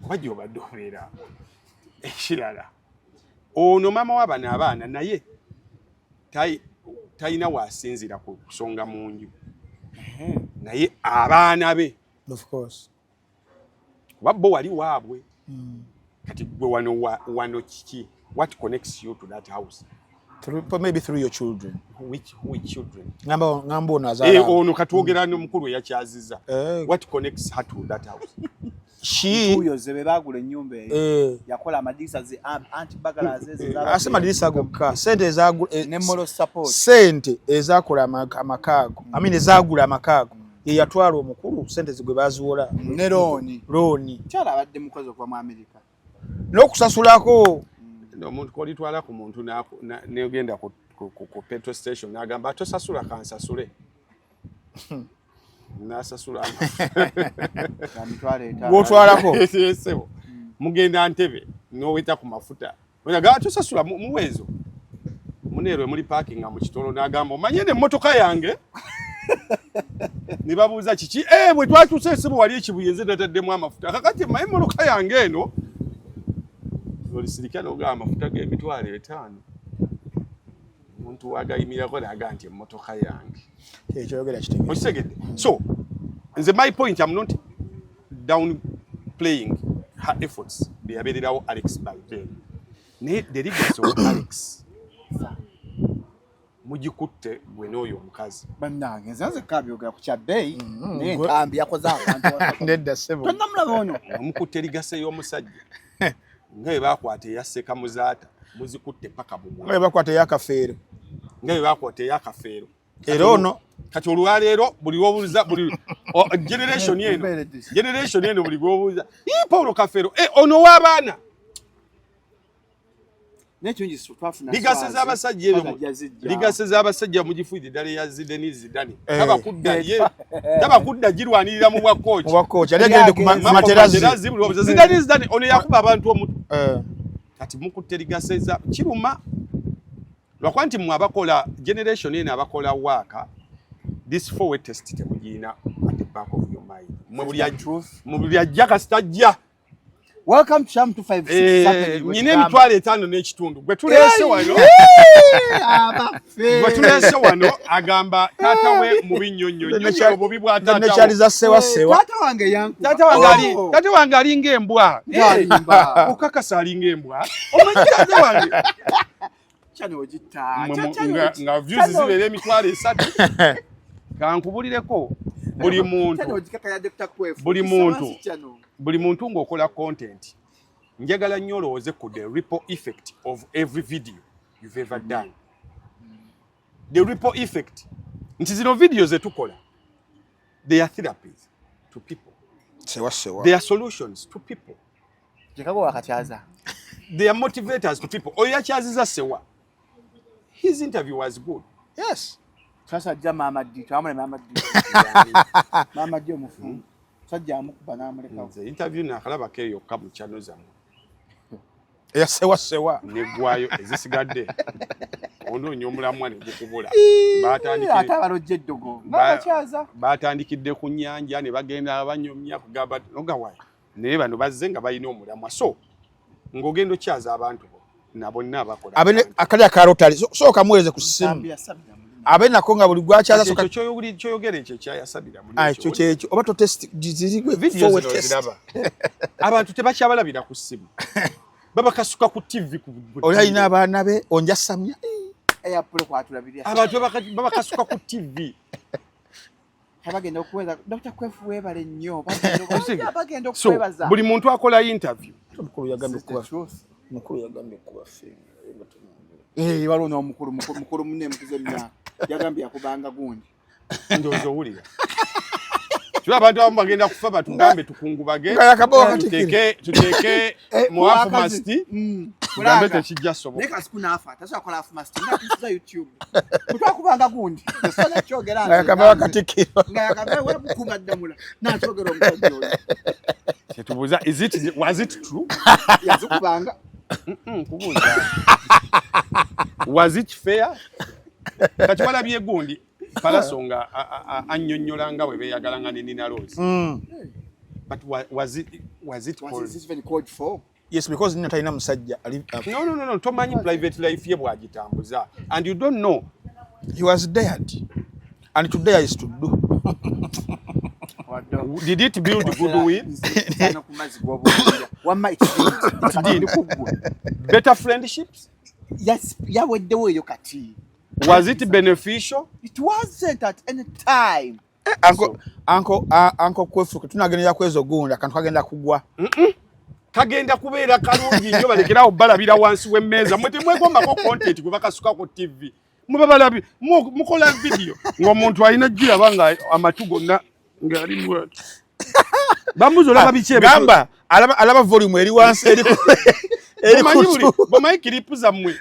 oba gy'obadde obeera. Ekirala, ono maama w'abano abaana naye talina waasinzira ku kusonga mu nju, naye abaana be, Of course. Kuba bo wali waabwe. Kati gwe wano wano kiki? What connects you to that house? Maybe through your children. Which children? Ngamba ono azaala. Ono katwogera n'omukulu eyakyaziza. What connects her to that house? She Oyo be baagula ennyumba eyo. Yakola amadirisa ze anti burglars ezo. Ase madirisa gokka, sente ezagula Ne moral support. Sente ezakola amakaago, I mean ezagula amakaago, ye yatwala omukulu sente zigwe baziwola. Ne loan. Loan. Kyala abadde mukozi okuva mu America. N'okusasulako. Omuntu kolitwala ku muntu negenda ku petrol station n'agamba tosasula kansasule, nasasula. Ya 50,000. Gw'otwalako. Sebo, mugenda Ntebe n'oweta ku mafuta, onaga tosasula muweezo muneerwe muli parking nga mu kitolo, n'agamba omanye nemmotoka yange, ne babuuza kiki? Bwe twatuuse esebo wali ekibuye nze nataddemu amafuta, kakati maye emmotoka yange eno olisirika n'ogamba amafuta g'50,000, omuntu wagayimirako naga nti emmotoka yange. Ekyoyogera kitegeeza. Okitegedde? So nze my point, I'm not down playing her efforts bye yabeererawo Alex by then, naye the legacy of Alex mugikutte gwe n'oyo omukazi. Bannange, nze kabyogera ku kya bbeeyi, naye Ntambi yakoze akantu. Nedda ssebo. Tonnamulaba ono. Omukutte legacy y'omusajja nga bwe bakwata eyaseka Muzaata, muzikutte paka mumwa. Nga bakwata eyakafeero. Nga bwe bakwata eyakafeero. Era ono Kati olwaleero buli wobuuza, buli generation eno, generation eno, buli gwobuuza, "Ii, Paulo Kafeero, ono w'abaana." N'ekirungi twafuna Legacy z'abasajja ebyo, legacy z'abasajja mugifuidde ddala eya Zidane. Zidane tabakudda ye tabakudda girwanirira mu bwa coach. Mu bwa coach, yali agende ku Materazzi. Materazzi, buli wobuuza Zidane, Zidane ono yakuba abantu omutwe. Kati mukutte legacy za kiruma lwakuba nti mmwe abakola generation eno, abakola waaka this forward test temugirina at the back of your mind. Mmwe buli ajja kasita ajja. Welcome to Sham 256. Nyina 55,000 gwe tuleese wano, Abaffe. Gwe tuleese wano agamba taata we mubi nnyo nnyo nnyo nnyo, obubi bwa taata we. Nekyaliza sewa sewa. Taata wange yankuba. Taata wange ali Oh. Taata wange alinga embwa. Alimba. Okakasa alinga embwa? Omanyi taata wange Channel ogitta. Mwe nga views zibeera 30,000, kankubulireko buli muntu Channel ogikaka ya Dr. Kwefu. Buli muntu. Channel. Buli muntu ng'okola content, njagala nnyo olowooze ku the ripple effect of every video you've ever done, the ripple effect nti zino video zetukola, they are therapies to people. Sewa sewa. They are solutions to people. Jekago wakatyaza. They are motivators to people. Oyo yakyaziza Sewa, his interview was good. Yes. Twasajja Mama D, twamule Mama D. Mama D omufu. Sajja amukuba n'amulekawo. Nze interview nakalabako eyo yokka mu channel zammwe. Eya sewa sewa. Neggwayo, ezisigadde onoonya omulamwa ne gukubula. Ate abalojja eddogo. Bakyaza. Batandikidde ku nnyanja ne bagenda banyumya kugamba nogawayo, naye bano bazze nga balina omulamwa, so ng'ogenda okyaza abantu bo na bonna abakola. Abe akali akarotali sooka muweereze ku ssimu. Ntambi yasabira mulimu. Abe nako nga buli gwakyaza Kati soka. Ekyo kyoyogera ekyo ekyayasabira muli. Ah, ekyo kyekyo oba to test zirigwe Video forward zino test. ziraba abantu tebakyabalabira ku ssimu, babakasuka ku TV Oli alina abaana be onjasamya. Eyapule kwatulabirira. Abantu babakasuka ku TV. Bagenda okuweeza Dr. Kwefu, weebale nnyo. Bagenda So okukwebaza. buli muntu akola interview Mukulu yagambye This is the kuba truth. Mukulu yagambye kuba ffe. Eh, waliwo n'omukulu mukulu munne mukuze emyaka yagambye yakubanga gundi. Ndowooza owulira kiba abantu abamu bagenda kufa batugambe tukungubage. Nga yakabawa katikiro. Tuteeke mu wakazi. half mast. Tugambe tekijja soboka. Naye Kasuku n'afa tasobola kukola afumasti nga YouTube. Mutwakubanga gundi. Sola kyogera nze. Nga katikkiro. Nga yakava we mukuma ddamula. N'akyogera omusajja oyo. Kyetubuuza is it was it true? Yazikubanga. Nkubuuza. Was it fair? Kati walabye gundi Palaso nga annyonnyola nga bwe beeyagala nga ne Nina Rose. But was it was it was it even called for? Yes, because Nina talina musajja. No, tomanyi private life ye bw'agitambuza. And you don't know. He was dead. And today is to do. Did it build goodwill? It did. Better friendships? Yes, yaweddewo eyo kati. Was it beneficial? It wasn't at any time. Anko Kwefu tunagendera kwezo gunda kantu kagenda kugwa. Kagenda kubeera kalungi nnyo balekerawo balabira wansi w'emmeeza. Mwe temwegombako content gwe bakasuka ku TV. Mubabalabi mukola video ng'omuntu alina giraba nga amatu gonna ng'ali bw'ati. Bamuzi olaba biki ebyo? Gamba alaba volume eri wansi eri eri bomanyi kiripu zammwe.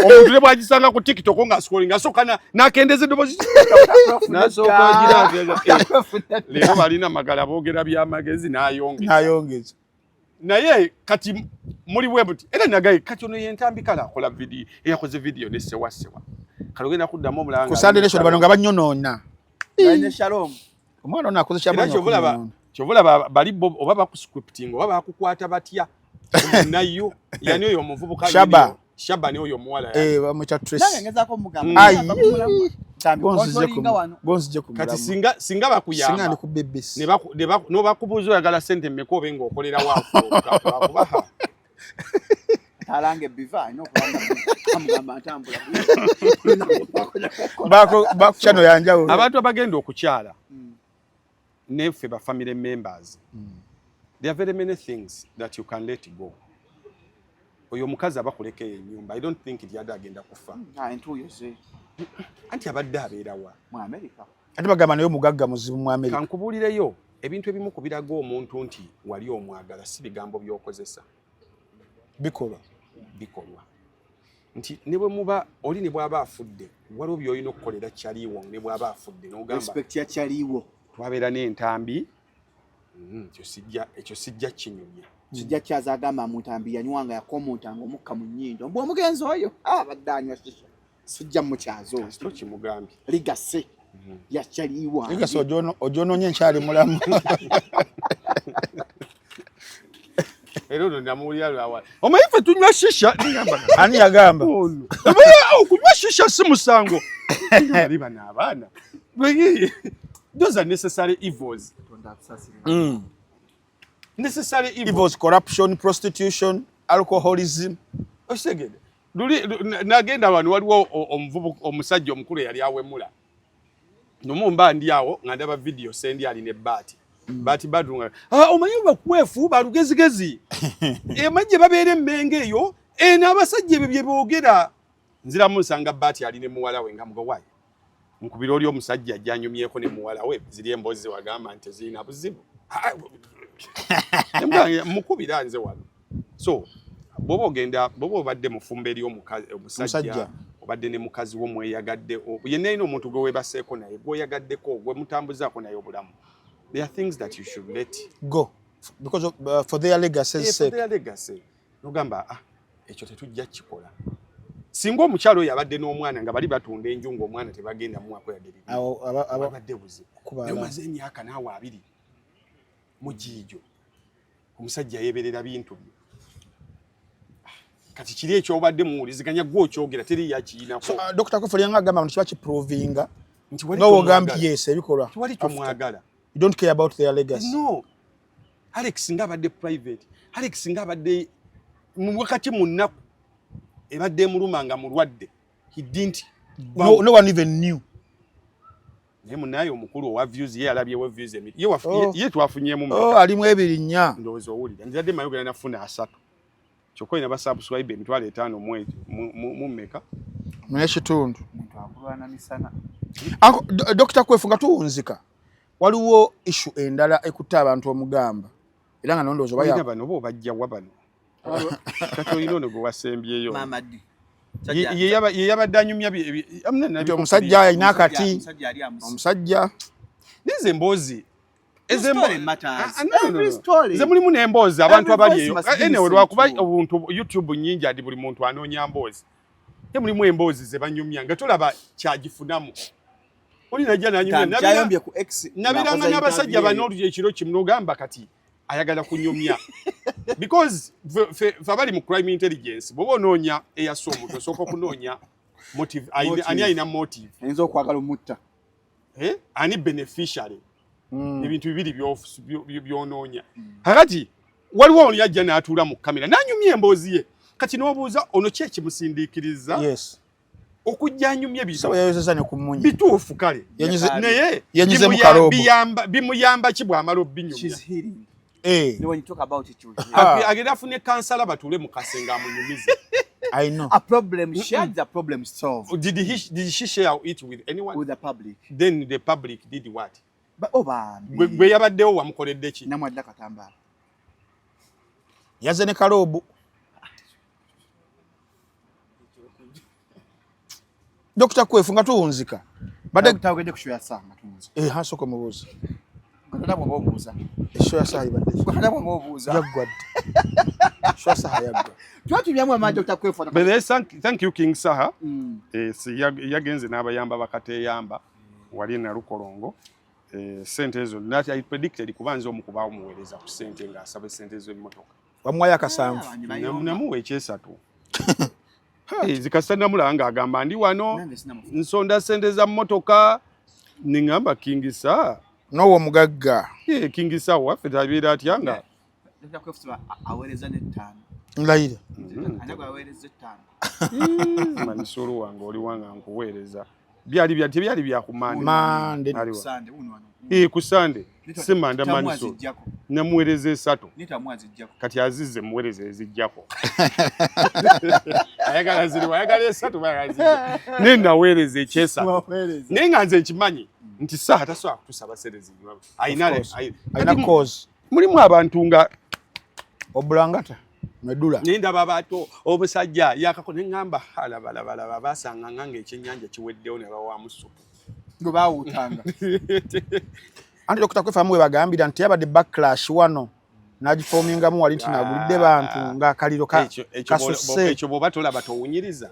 Omuntu ne bw'agisanga ku TikTok nga scrolling asooka n'akendeza eddoboozi n'asooka agira leero balina magala boogera by'amagezi n'ayongeza. Naye kati muli bwe buti era nagaye kati ono yentambi kale akola video eyakoze video ne sewa sewa. Kale ogenda kuddamu omulanga. Ku Sunday Nation bano nga bannyonoona. Balina Shalom. Omwana ono akoze ky'amanyi. Kyova olaba bali bo oba bakuscripting oba bakukwata batya. Nayo yani oyo omuvubuka Shaba. Shaba ni oyo omuwala. Bamuyita Tracy. Nange ngezaako mugamba. Kati singa bakuyamba. Singa ndi ku BBC. Ne bakubuuza oyagala ssente mmeka obe ng'okolera waafu. Alange biva alina okubanga amugamba ntambula. Bako channel ya njawulo. Abantu abagenda okukyala neffe ba family members. There are very many things that you can let go. Oyo omukazi abakuleka ennyumba. I don't think nti yadde agenda kufa. Entuuyo ze. Anti abadde abeera wa? Mu America. Ate bagamba naye omugagga muzibu mu America. Kankubuulireyo ebintu ebimu ku biraga omuntu nti wali omwagala si bigambo by'okozesa. Bikolwa. Bikolwa. Nti ne bwe muba oli ne bw'aba afudde waliwo by'olina okukolera kyaliwo ne bw'aba afudde n'ogamba. Respect ya kyaliwo. Twabeera n'entambi ekyo sijja kinyumya. Kijja kyaza agamba mu ntambi yanywanga yakomontanga omukka mu nnyindo. Mbwe omugenzi oyo abadde anywa shisha. Sijja mukyazo. Kasito kimugambye. Ligase. Yakyaliwa. Ligase ojonoonye nkyali mulamu. Era ono namuwulira lwawa. Omanyi ffe tunywa shisha. Ani yagamba? Okunywa shisha si musango. Bali bano abaana. Those are necessary evils. Necessary evils. Evils, corruption, prostitution, alcoholism. Okitegedde. Luli nagenda wano waliwo omuvubuka omusajja omukulu eyali awemula. Nomu mba ndi awo nga ndaba video sendi ali ne baati. Baati badunga. Omanyi bakwefu balugezigezi. Emajje babeera emmenge eyo n'abasajja ebyo bye boogera. Nziramu nsanga baati ali ne muwala we nga mugo waayo. Nkubira oli omusajja ajja anyumyeko ne muwala we ziri emboozi wagamba nti zirina buzibu. Mukubira nze wano. So bw'oba ogenda bw'oba obadde mufumbo eri omusajja obadde ne mukazi wo mweyagadde yenna alina omuntu gwe weebaseeko naye gw'oyagaddeko gwe mutambuzaako naye obulamu. There are things that you should let go because of, for their legacy's sake. For their legacy. Nogamba ekyo tetujja kikola. Singa omukyalo oyo abadde n'omwana nga bali batunda enju ng'omwana tebagenda muwako yadde bibi. Abadde buzibu. Naye omaze emyaka naawe 2 mu giijo. Omusajja yeeberera bintu bye. Kati kiri ekyobadde muwuliziganya gwe okyogera teri yakiyinako. So, Dr. Kwefu yanga agamba nti kiba kiprovinga nga wogambye yes ebikolwa. Tewali kyomwagala. You don't care about their legacy. No. Alex nga abadde private. Alex nga abadde wakati mu nnaku ebadde emuluma nga mulwadde. He didn't. No one even knew. Naye munnaye omukulu owa views ye alabyewo views emi. Ye twafunyeemu. Alimu 24. Ndowooza owulira. Nzadde mayogera nafuna 3. Kyokka olina basubscribe 5,000 mu mmeka? N'ekitundu. Dr. Kwefu nga tuwunzika. Waliwo issue endala ekutta abantu omugamba. Era nga nondowooza bano bo bajja wa bano. Kati olina ono gwe wasembyeyo. Ye yabadde anyumya omusajja alina akati omusajja nize emboozi nze mulimu n'emboozi abantu abali eyo anyway lwakuba obuntu YouTube nnyingi adi buli muntu anoonya mboozi ye mulimu emboozi ze banyumya nga tolaba kyagifunamu oli najja nanyumya nabiranga n'abasajja bano ekiro kimu n'ogamba kati ayagala kunyumya because fe abali mu crime intelligence bw'oba onoonya eyassa omuntu osooka okunoonya motive ani alina motive ayinza okwagala omutta ani beneficiary ebintu bibiri byonoonya kakati waliwo ono yajja n'atuula mu kamera n'anyumya emboozi ye kati n'obuuza ono ki ekimusindiikiriza okujja anyumye bituufu kale naye bimuyamba ki bw'amala obinyumya agenda afune kansala batuule mu kasenge amunyumize. I know. A problem shared, a problem solved. Did she share it with anyone? With the public. Then the public did what? Gwe yabaddewo wamukoledde ki? Namwadde katambaala. Yazze ne kaloobu. Dr. Kwefu nga tuwunzika. Badde ku show ya Saha nga tuwunzika. Hansoko mubuuza. Gwe bw'oba obuuza. Show ya Saha ibadde. Gwe bw'oba obuuza. Yaggwa dda. Show ya Saha yaggwa. Twatumyamu amaanyi Dr. Kwefu. But thank you King Saha. Yagenze n'abayamba bakateyamba wali Nalukolongo. Sente ezo I predicted kuba nze omu kubaawo muweereza ku sente ng'asaba sente z'emmotoka. Wamuwayo akasanvu. Namuwa ekyesatu. Zikasa namulaba ng'agamba ndi wano nsonda sente za mmotoka ningamba King Saha. N'owo omugagga. King Saha waffe tabeera atya nga. Dr. Kwefu aweereza n'ettaano. Nlayira. Anago aweereza ettaano. Manisolo wange oli wanga nkuweereza. Byali bya tebyali bya kumande. Mande. Ku Sande. Simanda Manisolo. Namuweereza esatu. Kati azize muweereza ezijjako. Ayagala ziriwa, ayagala esatu, ayagala zijjako. Naye naweereza ekyesatu. Naye nga nze nkimanyi nti Saha tasobola kutusaba ssente zino. Alina cause. Mulimu abantu nga obulangata medula. Naye ndaba abato obusajja yakako ne ŋŋamba alabalabalaba basanga nga ekyennyanja kiweddewo ne bawaamu ssupu. Gwe baawuutanga. Anti Dr. Kwefu amu we bagambira nti yabadde backlash wano n'agifomingamu wali nti nagulidde bantu ng'akaliro kasusse. Ekyo bw'oba tolaba towunyiriza.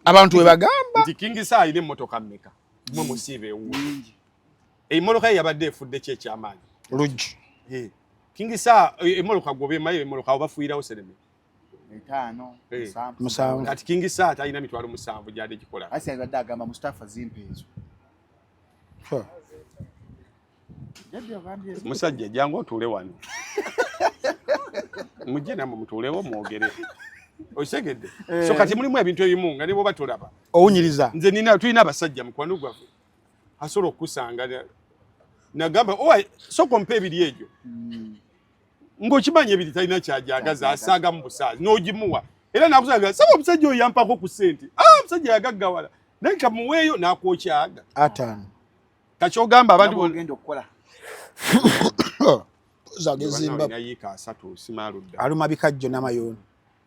Abantu we bagamba. Nti King Saha alina emmotoka mmeka? Mmwe musiiba ewuwe. Emmotoka ye yabadde efudde ki ekyamaanyi? Luggi. King Saha emmotoka gwe obeemayo emmotoka oba bafuuyirawo sereme. 5, 7. Kati King Saha talina 700 gy'adde gikola. Asi yabadde agamba Mustafa zimpe ezo. Musajja jangu otuule wano. Mujje nammwe mutuulewo mwogere. Okitegedde? So kati mulimu ebintu ebimu nga ne bw'oba tolaba. Owunyiriza. Nze nina tulina abasajja mukwano gwaffe. Asobola okukusanga nagamba owa soko mpe ebiri egyo. Ng'okimanyi ebiri talina kyajagaza asaaga mu busaazi n'ogimuwa. Era nakusanga saba omusajja oyo yampako ku ssente. Omusajja yagaggawala. Naye kamuweeyo n'akwokyaga. 5. Kakyogamba abantu ogenda okukola. Zagezimba. Nayiika 3 simaludda. Aluma bikajjo n'amayuuni.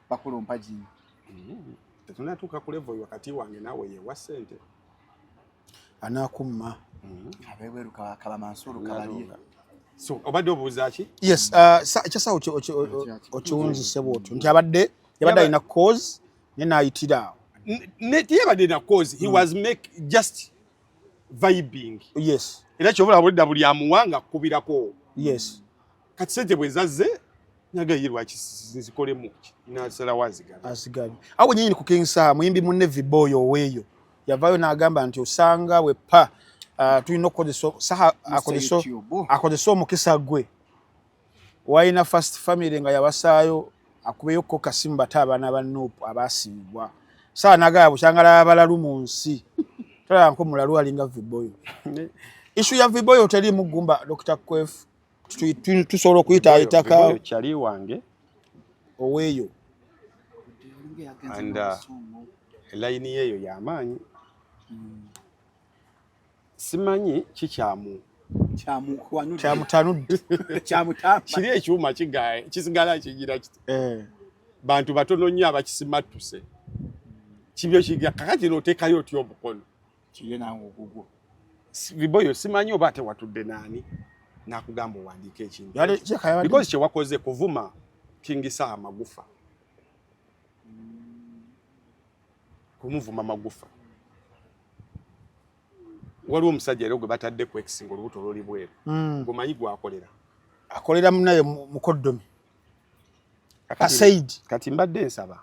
Bakulu mpaji. Tetunatuuka ku level wakati wange naawe yewa ssente. Anaakumma. Abeebweru kaba Mansuru kabalye. So obadde obuuza ki? Yes, ekyasawo okiwunzise bw'otyo nti abadde yabadde alina cause naye n'ayitira awo. Teyabadde na cause, he was make just vibing. Yes. Era ky'oba bulidda buli amuwanga akukubirako. Yes. Kati ssente bwe zazze nagaye lwaki nzikolemu ki? N'asalawo azigabe. Azigabe. Awo nnyini ku King Saha muyimbi munne Viboyo oweeyo yavaayo n'agamba nti osanga bwe pa tulina okukozesa Saha akozesa omukisa gwe walina first family nga yabasaayo akubeyo ko kasimu bate abaana ba Nup abaasiibwa. Saha n'agamba bukyangala abalalu mu nsi tolaba nko mulalu alinga Viboyo. Issue ya Viboyo teriimu ggumba Dr. Kwefu. Tusobola okuyitaayitaka. Viboyo kyali wange oweeyo. And layini yeeyo y'amaanyi. Simanyi kikyamu. Kyamutanudde. Kiri ekyuma kisigala kigira kiti. Bantu batono nnyo abakisimattuse. Kibyo kigya kakati n'oteekayo otya omukono? Kiye nange ogugwo. Viboyo simanyi oba ate watudde naani n'akugamba owandiike ekintu. Because kye wakoze kuvuma King Saha magufa. Kumuvuma magufa. Waliwo omusajja era gwe batadde ku X ng'olubuto luli bweru. Gwomanyi gwakolera. Akolera munaye mukoddomi. Asaid. Kati mbadde nsaba.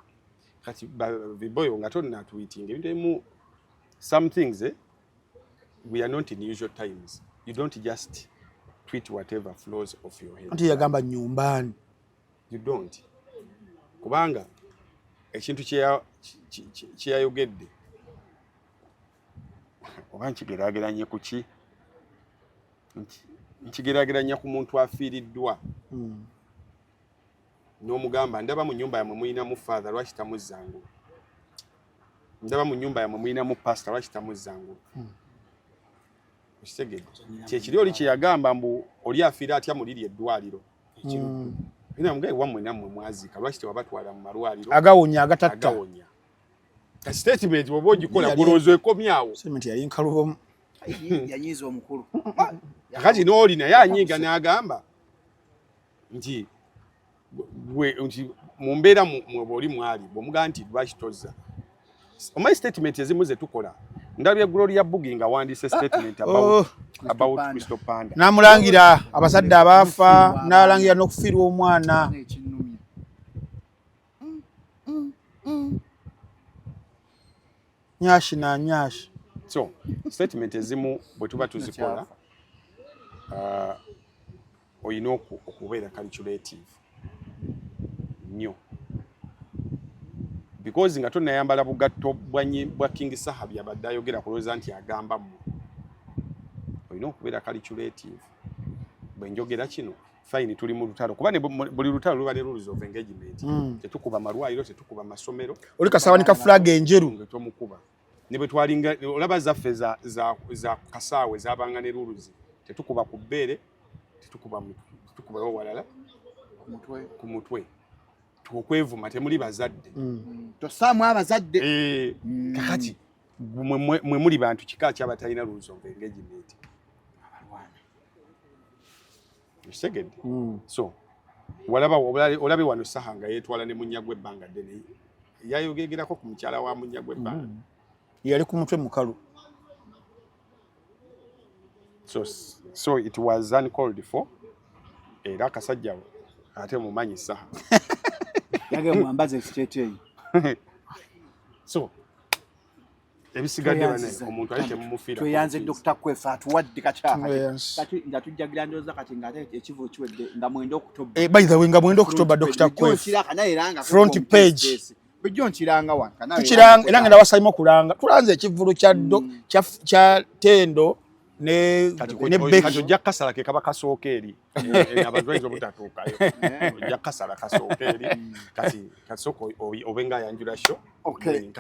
Kati Viboyo nga tonna tweeting ebintu ebimu, some things we are not in usual times. You don't just tweet whatever flows off your head. Anti yagamba nyumbani. You don't. Kubanga ekintu kyeyayogedde oba nkigeraageranye ku ki? Nkigeraageranya ku muntu afiiriddwa. N'omugamba ndaba mu nnyumba yammwe mulinamu father, lwaki tamuzzangulu? Ndaba mu nnyumba yammwe mulinamu pastor, lwaki tamuzzangulu? Okitegedde? Kyekiri oli kye yagamba mbu oli afiira atya mu liri eddwaliro. Era mugaye wammwe nammwe mwaziika, lwaki tewabatwala mu malwaliro agawonya agatatta? Agawonya. Ka statement bw'oba ogikola golowooza ekomyawo. Statement yali nkalubomu. Yanyiiza omukulu. Kakati n'oli naye anyiiga n'agamba nti gwe nti mu mbeera mwe bw'oli mwali bw'omugamba nti lwaki tozza. Omanyi statement ezimu ze tukola, ndabye Gloria Bugie nga wandiise statement about Crystal Panda. N'amulangira abazadde abaafa, n'alangira n'okufiirwa omwana. Ekinnumye. Nyashi na nyashi. So statement ezimu bwe tuba tuzikola, olina okubeera calculative nnyo, because nga tonnayambala bugatto bwa King Saha byabadde ayogera kulowooza nti agamba mmwe, olina okubeera calculative. Bwe njogera kino, fine, tuli mu lutalo, kuba ne buli lutalo luba ne rules of engagement. Tetukuba malwaliro, tetukuba masomero. Oli kasawanika flag enjeru. Nga tomukuba. Ne bwe twalinga olaba zaffe za kasaawe zabanga ne rules, tetukuba ku bbeere, tetukubayo walala, ku mutwe, okwevuma, temuli bazadde. Tosaamu abazadde. Kakati mwe muli bantu kika kyabatalina rules of engagement. Abalwana. Okitegedde? So walaba olabe wano Saha nga yeetwala ne munnya gw'ebbanga ddene, yayogegerako ku mukyala wa munnya gw'ebbanga. Yali ku mutwe mukalu. So it was uncalled for. Era akasajja ate mumanyi Saha. Yage mwambaze ekiteeteeyi. So ebisigadde bane omuntu ali temumufiira. Tweyanze Dr. Kwefu atuwadde kakyaka kati nga tujjagira ndowooza kati ng'ate ekivu kiwedde nga 9 October. By the way, nga 9 October, Dr. Kwefu front page. Bijjo nkiranga wano. Tukiranga era ngenda wasayimo kulanga. Tulanze ekivvulu kya kya Tendo ne Becky. Kati ojja kasala ke kaba kasooka eri. Abantu bayinza obutatuukayo. Ojja kasala kasooka eri. Kati kasooka obe nga ayanjula show. Okay.